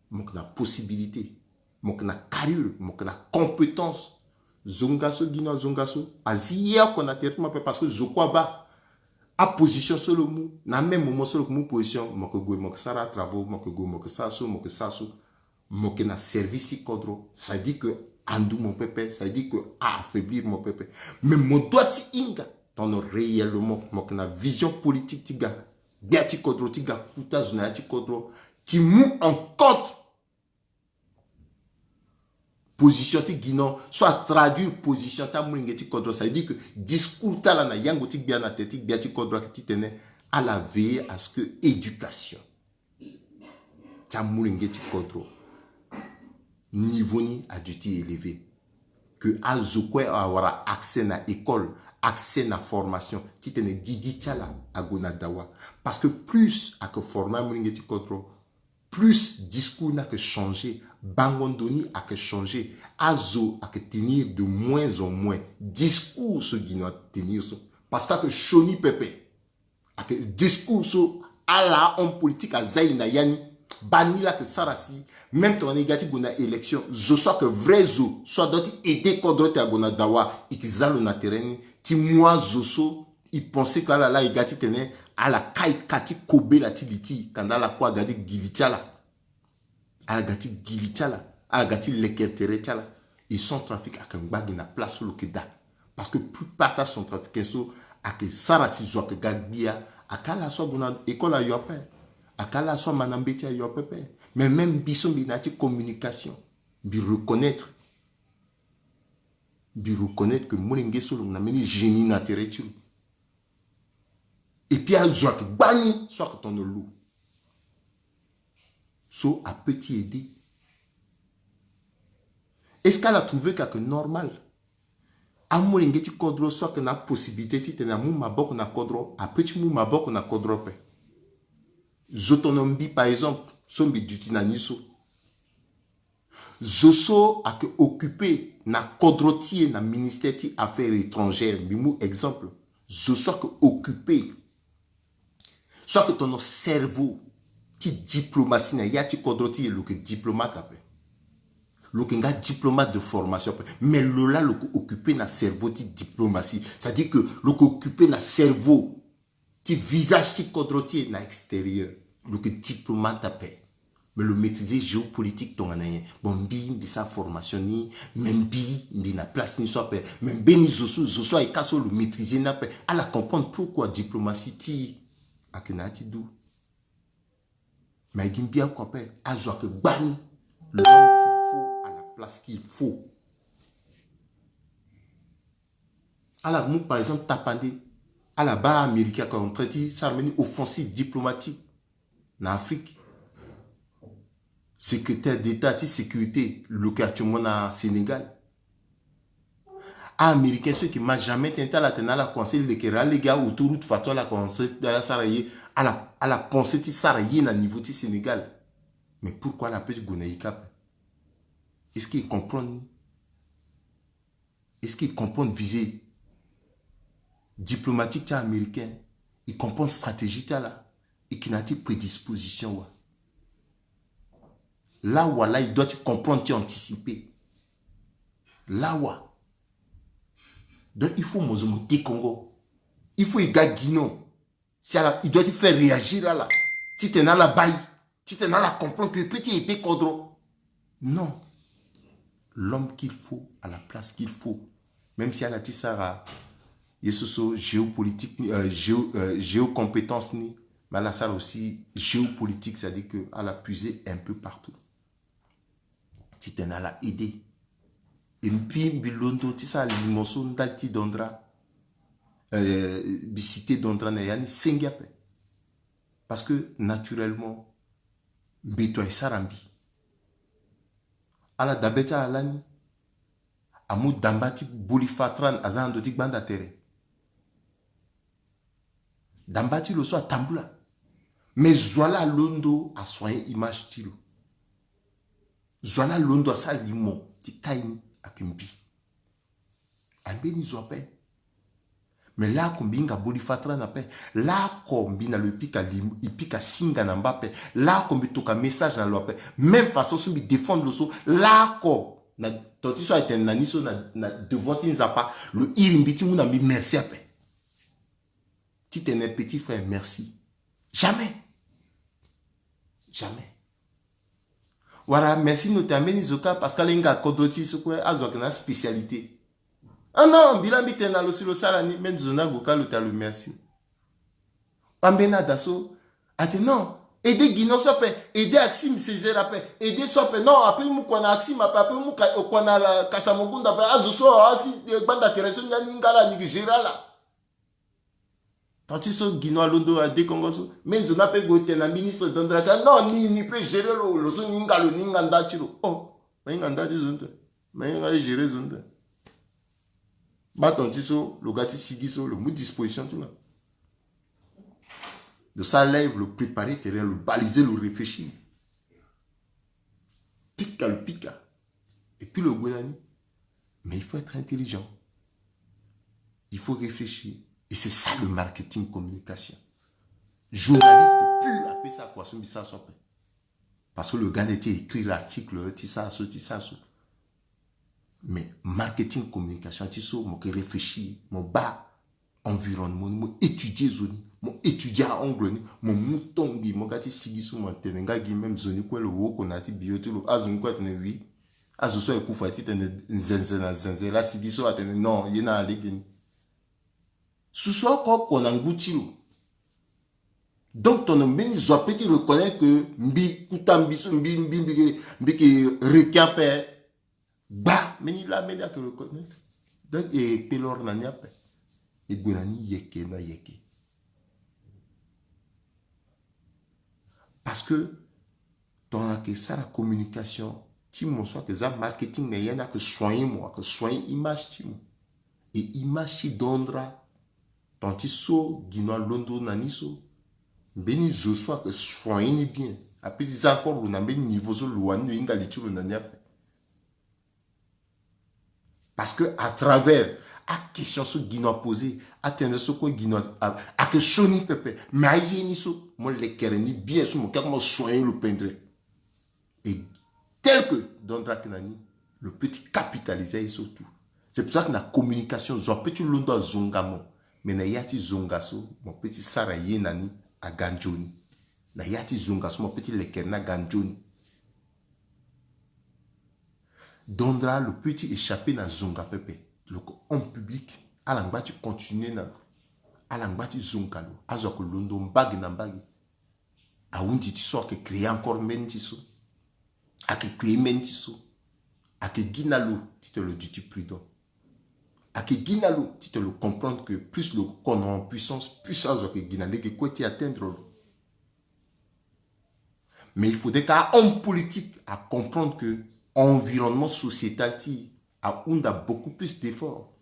mo yeke na possibilité, mo yeke na carrure, mo yeke na compétence. Zo nga so, Guinon azo nga so, azi ye oko na tere ti mo ape, parce que zo kue abaa. Aposition so lo mu, na même moment so lo yeke mu position, mo yeke gue mo yeke sara travaux, mo yeke gue mo yeke sara so, mo yeke sara so. Mo yeke na service ti kodro, ça dit que andu mo pepe, ça dit que a affaiblir mo pepe. Mais mo doit ti hinga tongana réellement mo yeke na vision politique ti ga gbia ti kodro, ti ga kuta zo na ya ti kodro, ti mu en compte position ti Guinon so atraduire position ti amolenge ti kodro. Ça veut dire que discours ti ala na yango ti gbia, na tere ti gbia ti kodro ayeke titene ala veiller à ce que éducation ti amolenge ti kodro, niveau ni a dû ti élevé. Que azo kue awara accès na école, accès na formation, titene gigi ti ala ague na dawa. Parce que plus ayeke former amolenge ti kodro, plus discours ni ayeke changer, bango ndo ni ayeke changer, azo ayeke tenir de moins en moins discours so Guinon atenir so. Parce que ayeke sioni pepe. Ayeke discours so ala homme politique aza e na ya ni. Baa ni laa ayeke sara si même tongana e ga ti gue na élection, zo so ayeke vrai zo so adoit ti aider kodro ti ague na dawa, e yeke za lo na terrain ni ti mu azo so e pense que ala laa e ga titene ala kai ka ti kobela ti li ti e, kanda ala kue aga ti gi li ti ala. Ala ga ti gi li ti ala, ala ga ti leke tere ti ala. E Centrafrique ayeke ngba gi na place so lo yeke daa. Parce que plupart ti acentrafricain so ayeke sara si zo ayeke ga gbia. Ayeke ala so ague na école ayo ape. Ayeke ala so ama na mbeti ayo pepe. Mais même mbi so mbi na ya ti communication, mbi reconnaître, mbi reconnaître que molenge so lo na mbeni génie na tere ti lo. Et puis azo ayeke gba ni so ayeke tongana lo. So apeut ti aider. Est-ce qu'ala trouver que ayeke normal? Amolenge ti kodro so ayeke na apossibilité titene amu maboko na kodro, apeut ti mu maboko na kodro ape. Zo tongana mbi par exemple so mbi duti na ni so, zo so ayeke occuper na kodro ti e na ministère ti affaires étrangères, mbi mu exemple. Zo so ayeke occuper, so ayeke tongana cerveau ti diplomatie na ya ti kodro ti e, lo yeke diplomate ape. Lo yeke nga diplomate de formation ape. Mais lo laa lo yeke occuper na cerveau ti diplomatie. C'est-à-dire que lo yeke occuper na cerveau ti visage ti kodro ti e na extérieur. Lo yeke diplomate ape. Mais lo maîtriser géopolitique tongana nyen? Bon, mbi, mbi sara formation ni, mais mbi, mbi na place ni so ape. Mais mbeni zo so, zo so ayeke ka so lo maîtriser ni ape. Ala comprendre pourquoi diplomatie ti e ayeke na ya ti dou. Mais gi mbi oko ape, azo ayeke gba ni l'homme qu'il faut à la place qu'il faut. Ala mu par exemple tapande, ala baa américain ayeke en train ti sara mbeni offensive diplomatique na Afrique. Secrétaire d'État ti sécurité lo yeke actuellement na Sénégal. Américain so yeke ma jamais tene ti ala tene ala commencer lekere alege a autoroute fato, ala commencer ala sara ye, ala, ala pensé ti sara ye na niveau ti Sénégal. Mais pourquoi ala peut ti gue na e ka ape? Est-ce que e comprendre ni? Est-ce que e comprendre visée diplomatique ti américain? E comprendre stratégie ti ala? E yeke na ya ti prédisposition wa? Là wa là, il doit ti comprendre ti anticiper. Là wa. Donc il faut mo zo mo te kongo. Il faut e ga gi non. Si ala, il doit ti faire réagir ala, titene ala baa e, titene ala comprendre que e peut ti aider kodro. Non. L'homme qu'il faut à la place qu'il faut. Même si ala ti sara ye so so géopolitique ni, euh, géo, euh, géocompétence ni, mais ala sara aussi géopolitique, c'est-à-dire que ala puiser un peu partout. Titene ala aider. E mbi mbi londo ti sara limo so ndali ti Dondra, eh, mbi cité Dondra na ya ni senge ape. Parce que naturellement mbeto aye sara mbi. Ala dabe ti ala lani amu damba ti boli fatra ni aza na ndo ti gbanda tere. Damba ti lo so atambula. Mais zo wa la alondo asoigner image ti lo. Zo wa la alondo asara limo ti kai ni ayeke mbi. Ambeni zo ape. Mais laoko mbi hinga boli fatra ni ape. Laoko mbi na lo e pika lim-, e pika singa na mba ape. Laoko mbi toka message na lo ape. Même façon so mbi défendre lo so, laoko na ton ti so atene na ni so na, na devant ti Nzapa, lo iri mbi ti mu na mbi merci ape. Titene petit frère, merci. Jamais. Jamais. Wala merci no te, ambeni zo kâ parce que ala hinga kodro ti so kue azo ayeke na spécialité. Ah non, mbi la mbi tene na lo si lo sara ni, mbeni zo ni ague kâ lo tene na lo merci. Ambeni ada so atene non, aide Guinéen so ape, aide Axime Césaire ape, aide so ape, non, ape mu kua na Axime ape, ape mu ka-, kua na, euh, Kasamogounda ape, azo so asi, euh, gbanda tere so ni ani hinga ala ni ke gérer ala. Ton ti so Guinéen alondo adekongo so, mbeni zo ni ape gue tene na ministre Dondra ka non, ni, ni peut gérer lo, lo so ni hinga lo, ni hinga nda ti lo. Oh, ma hinga nda ti zo ni te. Ma hinga gérer zo ni te. Bâ ton ti so lo ga ti sigi so, lo mu disposition ti lo. Lo sara live, lo préparer terrain, lo baliser, lo réfléchir. Pika lo pika. Et puis lo gue na ni. Mais il faut être intelligent. Il faut réfléchir. Et c'est ça le marketing communication. Journaliste pur ape sa kua so mbi sara so ape. Parce que le gars ti écrire article ti sara so, ti sara so. Mais marketing communication ti so mo ke réfléchir, mo bâ environnement ni, mo étudier zo ni, mo étudier angle ni, mo mu tongbi, mo ga ti sigi so mo tene nga gi même zo ni kue lo woko na ya ti bio ti lo, azo ni kue atene oui. Azo so aye kufa titene nzenze na nzenze, la sigi so atene non, ye na alege ni. Susu oko oko na ngu ti lo. Donc tongana mbeni zo ape ti reconnaître que mbi kuta mbi so, mbi, mbi, mbi ke, mbi ke requin ape. Gba, mbeni la, mbeni ayeke reconnaître. Donc e kpe loro na ni ape. E gue na ni yeke na yeke. Parce que tongana ayeke sara communication ti mo so ayeke za marketing na ya ni, ayeke soigner mo, ayeke soigner image ti mo. E image ti Dondra, ton ti so Guinéen alondo na ni so, mbeni zo so ayeke soigner ni bien. Apeut ti za encore lo na mbeni niveau so lo wani lo hinga li ti lo na ni ape. Parce que à travers a question so Guinéen aposer, atënë so kue Guinéen a, a, ayeke sioni pepe. Mais aye ni so mo lekere ni bien so mo ke ake mo soigner lo pendre. Et tel que Dondra ayeke na ni, lo peut ti capitaliser aye so tout. C'est pour ça que na communication zo apeut ti londo azonga mo. Mais na ya ti zonga so mo peut ti sara ye na ni aga nzoni. Na ya ti zonga so mo peut ti lekere ni aga nzoni. Dondra lo peut ti échapper na zonga pepe. Lo yeke homme public, ala ngba ti continuer na lo. Ala ngba ti zonga lo. Azo ayeke londo mbage na mbage. Ahundi ti so ayeke créer encore mbeni ti so. Ayeke créer mbeni ti so. Ayeke gi na lo titene lo duti prudent. Ayeke gi na lo titene lo comprendre que plus lo kono en puissance, plus azo ayeke gi na lege kue ti atteindre lo. Mais il faudrait qu'un homme politique a comprendre que environnement sociétal ti ahunda beaucoup plus d'efforts.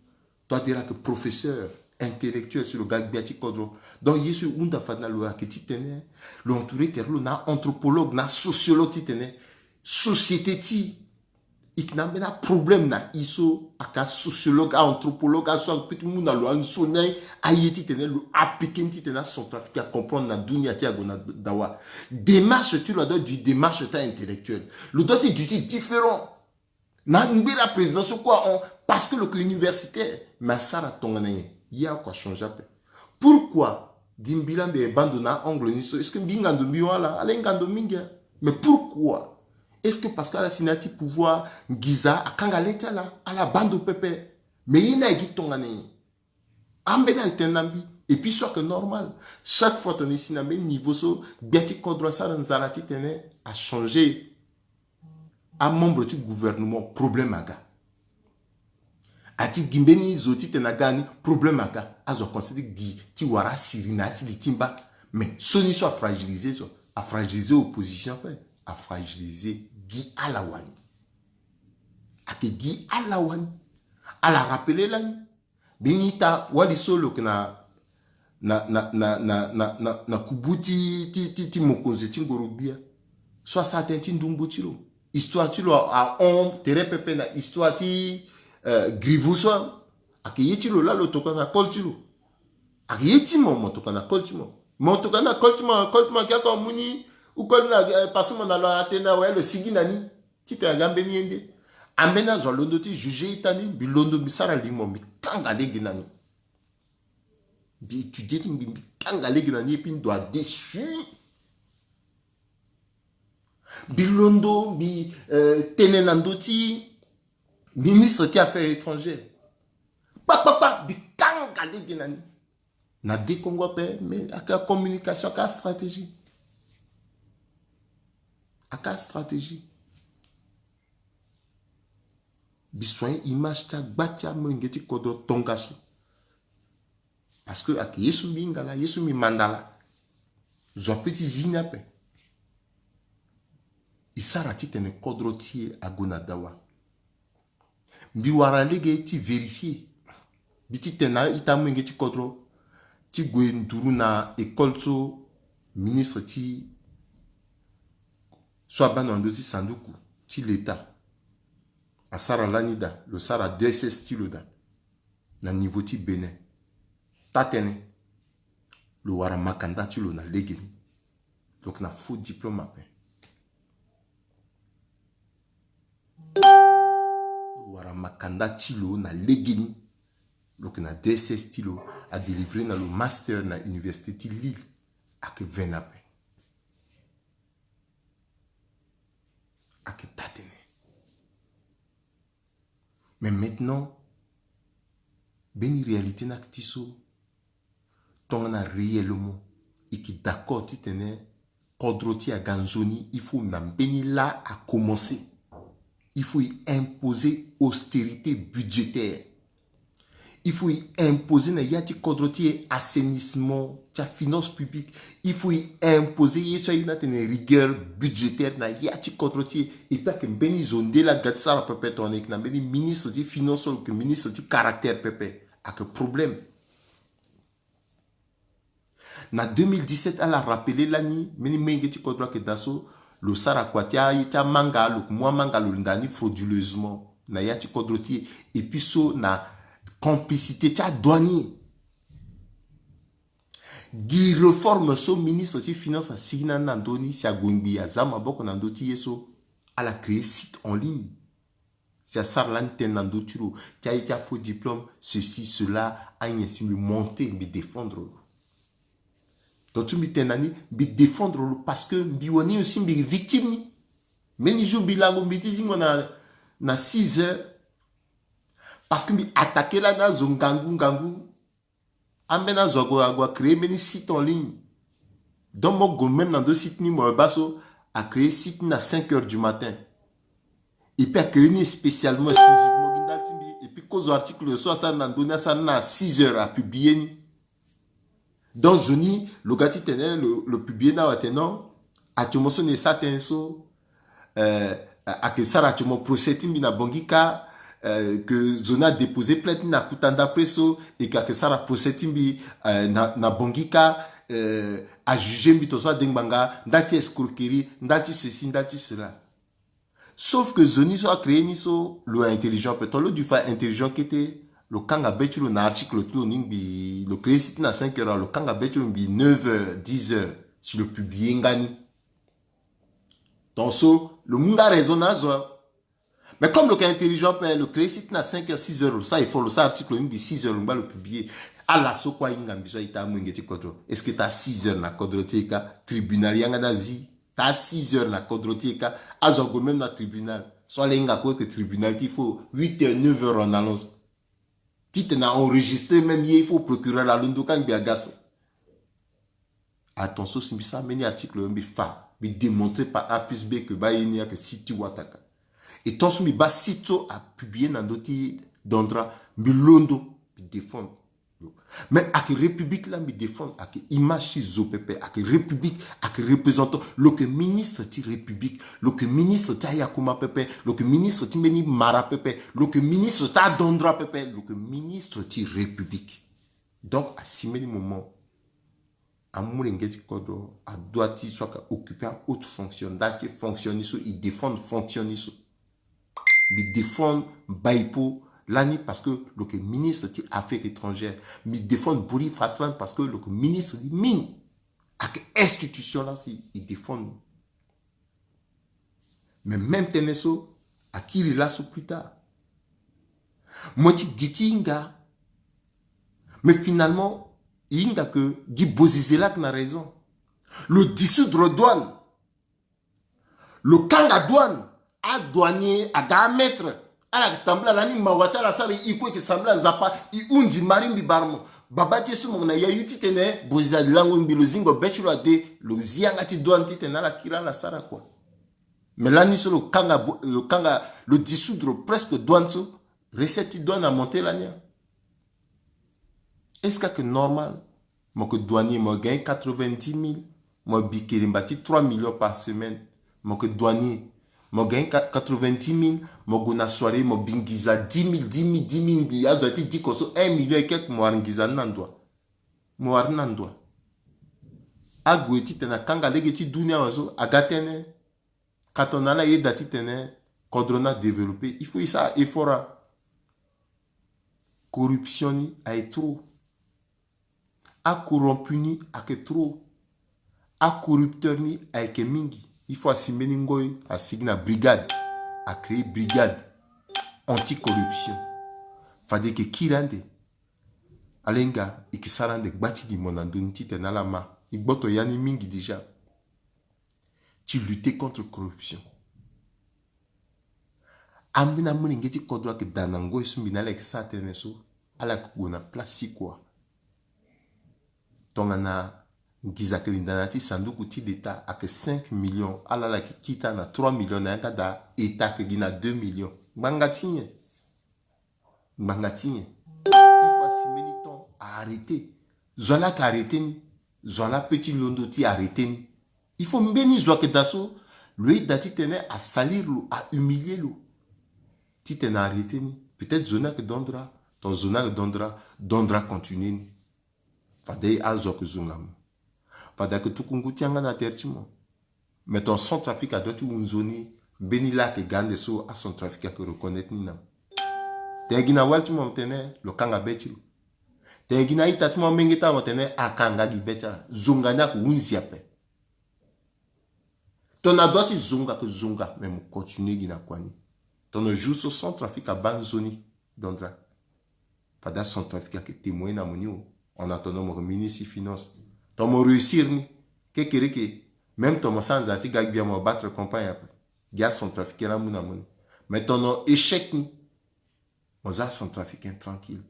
Toi, tu diras que professeur, intellectuel, si lo ga gbia ti kodro. Donc ye so e hunda fade na lo ayeke titene lo entouré tere lo na anthropologue, na sociologue titene société ti e yeke na ambeni aproblème na e so, ayeke asociologue, aanthropologue, aso apeut ti mu na lo anzoni aye titene lo appliquer ni titene acentrafricain acomprendre na dunia ti ague na dawa. Démarche ti lo adoit duti démarche ti aintellectuel. Lo doit ti duti différent. Na ngbeni aprésident so kue ahon, parce que lo yeke universitaire. Mais asara tongana nyen? Ye oko achangé ape. Pourquoi? Gi mbi la mbi bando na angle ni so, est-ce que mbi hinga ndo mbi hon ala? Ala hinga ndo mingi. Mais pourquoi? Est-ce que parce que ala si na ya ti pouvoir, nginza akanga le ti ala, ala bando pepe? Mais ye ni aye gi tongana nyen? Ambeni ayeke tene na mbi. Et puis so ayeke normal. Chaque fois tongana e si na mbeni niveau so, gbia ti kodro asara nzara titene achangé amembre ti gouvernement, problème aga. Ati gi mbeni zo titene aga ni, problème aga. Azo aconsidéré gi ti wara asiri na ya ti li ti mba. Mais so ni so afragiliser zo, afragiliser opposition pe, afragiliser gi ala wani. Ake gi ala wani. Ala rappeler lani. Mbeni ita wali so lo yeke na na na na na na na na kubu ti ti ti ti mokonzi ti ngoro-gbia. So asara tënë ti ndumbu ti lo. Histoire ti lo ahon tere pepe na histoire ti eh, Griveaux so. Ake ye ti lo laa lo tokua na kol ti lo. Ake ye ti mo, mo tokua na kol ti mo. Mo tokua na kol ti mo, kol ti mo ake oko amu ni. Ukol na eh, passe mo na lo atene awe lo sigi na ni. Titene aga mbeni ye nde. Ambeni azo alondo ti juger ita ni, mbi londo mbi sara limo, mbi kanga lege na ni. Mbi étudier ti mbi, mbi kanga lege na ni, et puis ndo adéçu. Mbi londo mbi eh, tene na ndö ti ministre ti affaires étrangères. Kpakpakpa, mbi kanga lege na ni. Na de kongo ape, mais aka communication, aka stratégie. Aka stratégie. Mbi soigner image ti agba ti amolenge ti kodro tongaso. Parce que ake ye so mbi hinga laa, ye so mbi manda laa. Zo ape ti zi ni ape. E sara titene kodro ti e ague na dawa. Mbi wara lege ti vérifier. Mbi ti tene na ita amolenge ti kodro ti gue nduru na école so ministre ti so abaa na ndö ti sanduku ti leta asara lani daa, lo sara deux S S ti lo daa na niveau ti Bénin. Taa-tënë, lo wara makanda ti lo na legeni. Donc na faux diplôme ape. Lo wara makanda ti lo na legeni. Donc na deux S S ti lo, adélivrer na lo master na université ti Lille. Ake ve na ape. Ake taa-tënë. Mais maintenant, mbeni réalité ni ake ti so, tongana réellement e yeke d'accord titene kodro ti e aga nzoni, il faut na mbeni laa akomanse. Il faut e imposer austérité budgétaire. Il faut e imposer na ya ti kodro ti e assainissement ti afinance publique. Il faut e imposer ye so aye ni atene rigueur budgétaire na ya ti kodro ti e. Et puis ake mbeni zo nde laa aga ti sara pepe tongana e yeke na mbeni ministre ti finance so lo yeke ministre ti caractère pepe, ake problème. Na deux mille dix-sept ala rappeler lani, mbeni menge ti kodro ayeke daa so, lo sara kua ti aye ti amanga, lo yeke mu amanga lo linda ni frauduleusement na ya ti kodro ti e. Et puis so na complicité ti adouanier. Gi réforme so ministre ti finance asigi na ni na ndö ni, si ague ngbii aza maboko na ndö ti ye so, ala créer site en ligne. Si asara lani tënë na ndö ti lo ti aye ti afaux diplôme, ceci, cela, anyen, si mbi monter mbi défendre lo. Donc ti mbi tene na ni mbi défendre lo parce que mbi wani aussi mbi victime ni. Mbeni jour mbi lango mbi ti zingo na na six heures. Parce que mbi attaquer lani azo ngangu ngangu. Ambeni azo ague ague acréer mbeni site en ligne. Donc mo gue même na ndö site ni mo baa so, acréer site ni na cinq heures du matin. Et puis acréer ni spécialement, exclusivement gi ndali ti mbi. Et puis kozo article so asara na ndö ni asara ni na six heures, apublier ni. Donc zo ni lo ga titene lo lo publier ni awa tene non. Actuellement so ni e sara tënë so, euh, ayeke sara actuellement procès ti mbi na Bangui kâ, euh, que zo ni adéposer plainte ni na Kutanda presso, et que ayeke sara procès ti mbi, euh, na na Bangui kâ, euh, ajuger mbi tongaso ade ngbanga ndali ti escroquerie, ndali ti ceci, ndali ti cela. Sauf que zo ni so acréer ni so lo intelligent, peut-être lo du fa intelligent kete. Lo kanga be ti lo na article ti lo ni ngbii, lo créer site na cinq heures, lo kanga be ti lo ngbii neuf heures, dix heures, si lo publier nga ni. Donc so lo mu nga raison na azo. Mais comme lo yeke intelligent pe, lo créer site na cinq heures, six heures, lo sara effort, lo sara article ni ngbii six heures, lo ngba lo publier. Ala so kue ahinga mbi so a-ita amolenge ti kodro, est-ce que taa six heures na kodro ti e kâ tribunal yanga ni azi? Taa six heures na kodro ti e kâ, azo ague même na tribunal. So ala hinga kue que tribunal ti faut huit heures, neuf heures en annonce. Titene a enregistrer même ye, il faut procureur alondo kâ ngbii aga so. Atongaso si mbi sara mbeni article, mbi fa, mbi démontrer par A plus B que baa ye ni ayeke site ti wataka. Et tongaso mbi baa site so apublier na ndö ti Dondra, mbi londo, mbi défendre. Mais ayeke République la mbi défendre, ayeke image ti zo pepe, ayeke République, ayeke représentant, lo yeke ministre ti République, lo yeke ministre ti ayakuma pepe, lo yeke ministre ti mbeni mara pepe, lo yeke ministre ti adondra pepe, lo yeke ministre ti République. Donc asi mbeni moment, amolenge ti kodro adoit ti so ayeke occuper ahaute fonction, ndali ti fonction ni so e défendre fonction ni so. Mbi défendre Baipo lani parce que lo yeke ministre ti affaires étrangères. Mbi défendre Boury Fatran parce que lo yeke ministre ti mine. Ayeke institution la si e défendre. Mais même tënë so akiri laso plus tard. Mo ti gi ti hinga. Mais finalement e hinga ke Guy Bozizé la ayeke na raison. Lo dissoudre douane. Lo kanga douane. Adouanier aga amaître. Ala yeke tambula lani mawa ti ala sara e kue e yeke sambela Nzapa. E hunzi marimbi barmo. Baba ti e so mo na yayu titene Bozizé alango mbi lo zingo be ti lo ade. Lo zi yanga ti douane titene ala kiri ala sara kua. Mais lani so lo kanga bo- lo kanga lo dissoudre presque douane so. Recette ti douane amonte lani. Est-ce que ayeke normal? Mo yeke douanier, mo gagne quatre-vingt-dix mille. Mo bi kelemba ti trois millions par semaine. Mo yeke douanier, mo gagne quatre-vingt-dix mille. Mo gue na soirée mo bi ngiza dix mille, dix mille, dix mille mbi azo aya ti diko so un million et quelque, mo wara ngiza ni na ndoa. Mo wara ni na ndoa. Ague titene akanga lege ti du ni awe so aga tënë. Ka tongana ala yeda titene kodro ni adéveloppé, il faut e sara effort. Corruption ni aye trop. Acorrompu ni ayeke trop. Acorrupteur ni ayeke mingi. Il faut asi mbeni ngoi, asigi na brigade, acréer brigade anti-corruption. Fade e yeke kiri ande. Ala hinga e yeke sara ande gba ti limo na ndö ni titene ala ma. E gboto ya ni mingi déjà. Ti lutter contre corruption. Ambeni amolenge ti kodro ayeke daa na ngoi so mbi na ala yeke sara tënë so, ala yeke gue na place ti kua. Tongana ngiza ayeke linda na ya ti sanduku ti l'État ayeke cinq millions, ala ala yeke kita na trois millions na yanga daa, État ayeke gi na deux millions. Ngbanga ti nyen? Ngbanga ti nyen? Il faut asi mbeni temps a arrêter. Zo ala ayeke arrêter ni. Zo ala peut ti londo ti arrêter ni. Il faut mbeni zo ayeke daa so lo yeda titene asalir lo, ahumilier lo. Titene arrêter ni. Peut-être zo ni ayeke dondra. Tongana zo ni ayeke dondra, dondra continuer ni. Fade azo ayeke zonga mo. Fade ayeke tuku ngu ti yanga na tere ti mo. Mais ton Centrafrique adoit ti wu nzoni. Mbeni laa ayeke ga ande so aCentrafrique ayeke reconnaître ni na mo. Tene gi na wali ti mo mo tene lo kanga be ti lo. Tene gi na a-ita ti mo amolenge ti ala mo tene akanga gi be ti ala. Zonga ni ayeke hunzi ape. Tongana adoit ti zonga ayeke zonga, mais mo continuer gi na kua ni. Tongana jour so Centrafrique abaa nzoni, dondra. Fade aCentrafrique ayeke témoin na mo ni o. En attendant mo yeke ministre ti finance. Tongana mo réussir ni, kekereke. Même tongana mo sara nzara ti ga gbia mo battre campagne ape. Gi aCentrafricain la amu na mo ni. Mais tongana échec ni, mo za aCentrafricain tranquille.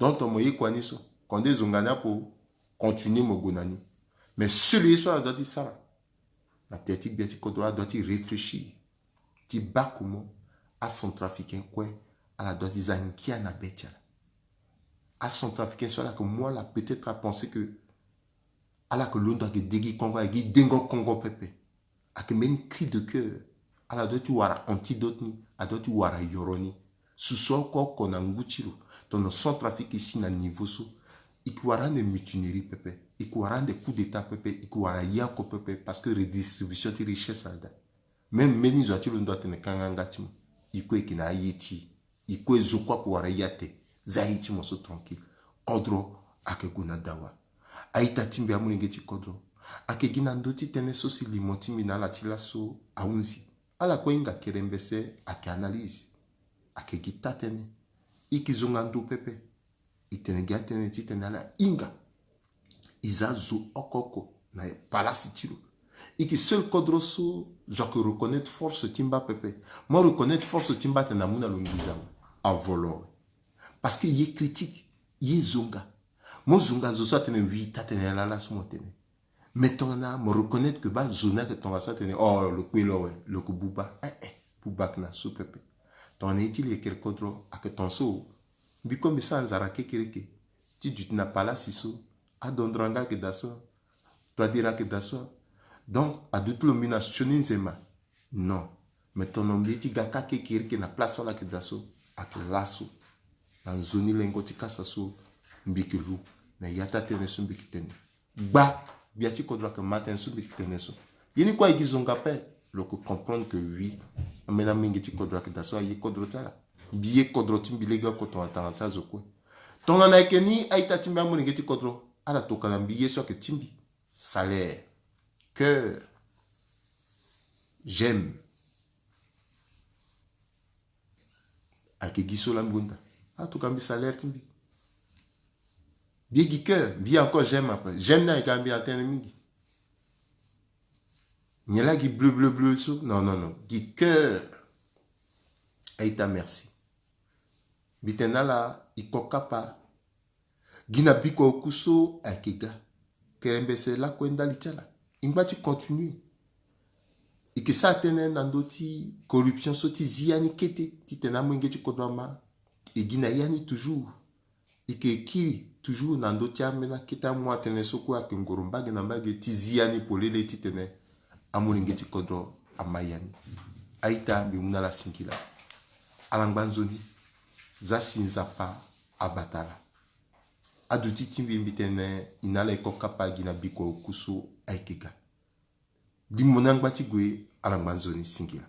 Donc tongana mo ye kua ni so, kua nde zonga ni apo, continuer mo gue na ni. Mais seul ye so ala doit ti sara na tere ti gbia ti kodro, ala doit ti réfléchir ti baa comment aCentrafricain kue ala doit ti za ngia na be ti ala. ACentrafricain so ala yeke mu ala peut-être apenser que ala yeke londo ayeke de gi kongo, ayeke gi dengo kongo pepe. Ayeke mbeni cri de cœur. Ala doit ti wara antidote ni, adoit ti wara yoro ni. Susu oko oko na ngu ti lo. Tongana Centrafrique e si na niveau so, e ke wara ande mutinerie pepe, e ke wara ande coup d'état pepe, e ke wara ya oko pepe, parce que redistribution ti richesse ala daa. Même mbeni zo ati londo atene kanga nga ti mo, e kue e ke na aye ti e. E kue zo kue ake wara ya te. Za ye ti mo so tranquille. Kodro ake gue na dawa. A-ita ti mbi, amolenge ti kodro, ake gi na ndö ti tënë so si limo ti mbi na ala ti laso ahunzi. Ala kue hinga kerembese ake analyse. Ake gi taa-tënë. E ke zonga ndo pepe. E tene gi atënë titene ala hinga. E za zo oko oko na palasi ti lo. E ke seul kodro so zo ake reconnaître force ti mba pepe. Mo reconnaître force ti mba atene amu na lo nginza awe. Avolo awe. Parce que e ye critique, e ye zonga. Mo zonga zo so atene oui, taa-tënë laa laa so mo tene. Mais tongana mo reconnaître que baa zo ni ayeke tongaso atene, oh, lo kpe lo awe, lo yeke buba. Eh, eh, buba ayeke na so pepe. Tongana ye ti lekere kodro ayeke tongaso, Mbi kue mbi sara nzara kekereke ti duti na palasi so. Adondro nga ayeke daa so. Toadira ayeke daa so. Donc aduti lo mbi na sioni nzema. Non. Me tono mbi ye ti ga kâ kekereke na place so ala yeke daa so. Ayeke laso. Na nzoni lengo ti kasa so mbi yeke lu. Na ya ti atënë so mbi yeke tene. Gba, gbia ti kodro ayeke ma tënë so mbi yeke tene so. Ye ni kue aye gi zonga ape. Lo yeke comprendre que oui, ambeni amolenge ti kodro ayeke daa so aye kodro ti ala. Mbi ye kodro ti mbi lege oko tongana tanga ti azo kue. Tongana ayeke ni a-ita ti mbi amolenge ti kodro, ala tokua na mbi ye so ayeke ti mbi. Salaire, cœur, j'aime. Ayeke gi so laa mbi hunda. Ala tokua mbi salaire ti mbi. Mbi ye gi cœur, mbi ye encore j'aime ape. J'aime ni ayeke ga mbi na tënë mingi. Nyen laa gi bleu bleu bleu so? Non, non, non. Gi cœur. A-ita, merci. Mbi tene na ala, e ko kapa. Gi na bikua oku so ayeke ga. Kerembese lakue ndali ti ala. E ngba ti continuer. E yeke sara tënë na ndö ti corruption so ti zi ya ni kete titene amolenge ti kodro ama. E gi na ya ni toujours. E yeke kiri toujours na ndö ti ambeni akete amu atënë so kue ayeke ngoro mbage na mbage ti zi ya ni polele titene amolenge ti kodro ama ya ni. A-ita, mbi mu na ala singila. Ala ngba nzoni. Za si Nzapa abata ala. Aduti ti mbi, mbi tene e na ala e ko kapa gi na bikua oku so ayeke ga. Limo ni angba ti gue. Ala ngba nzoni, singila.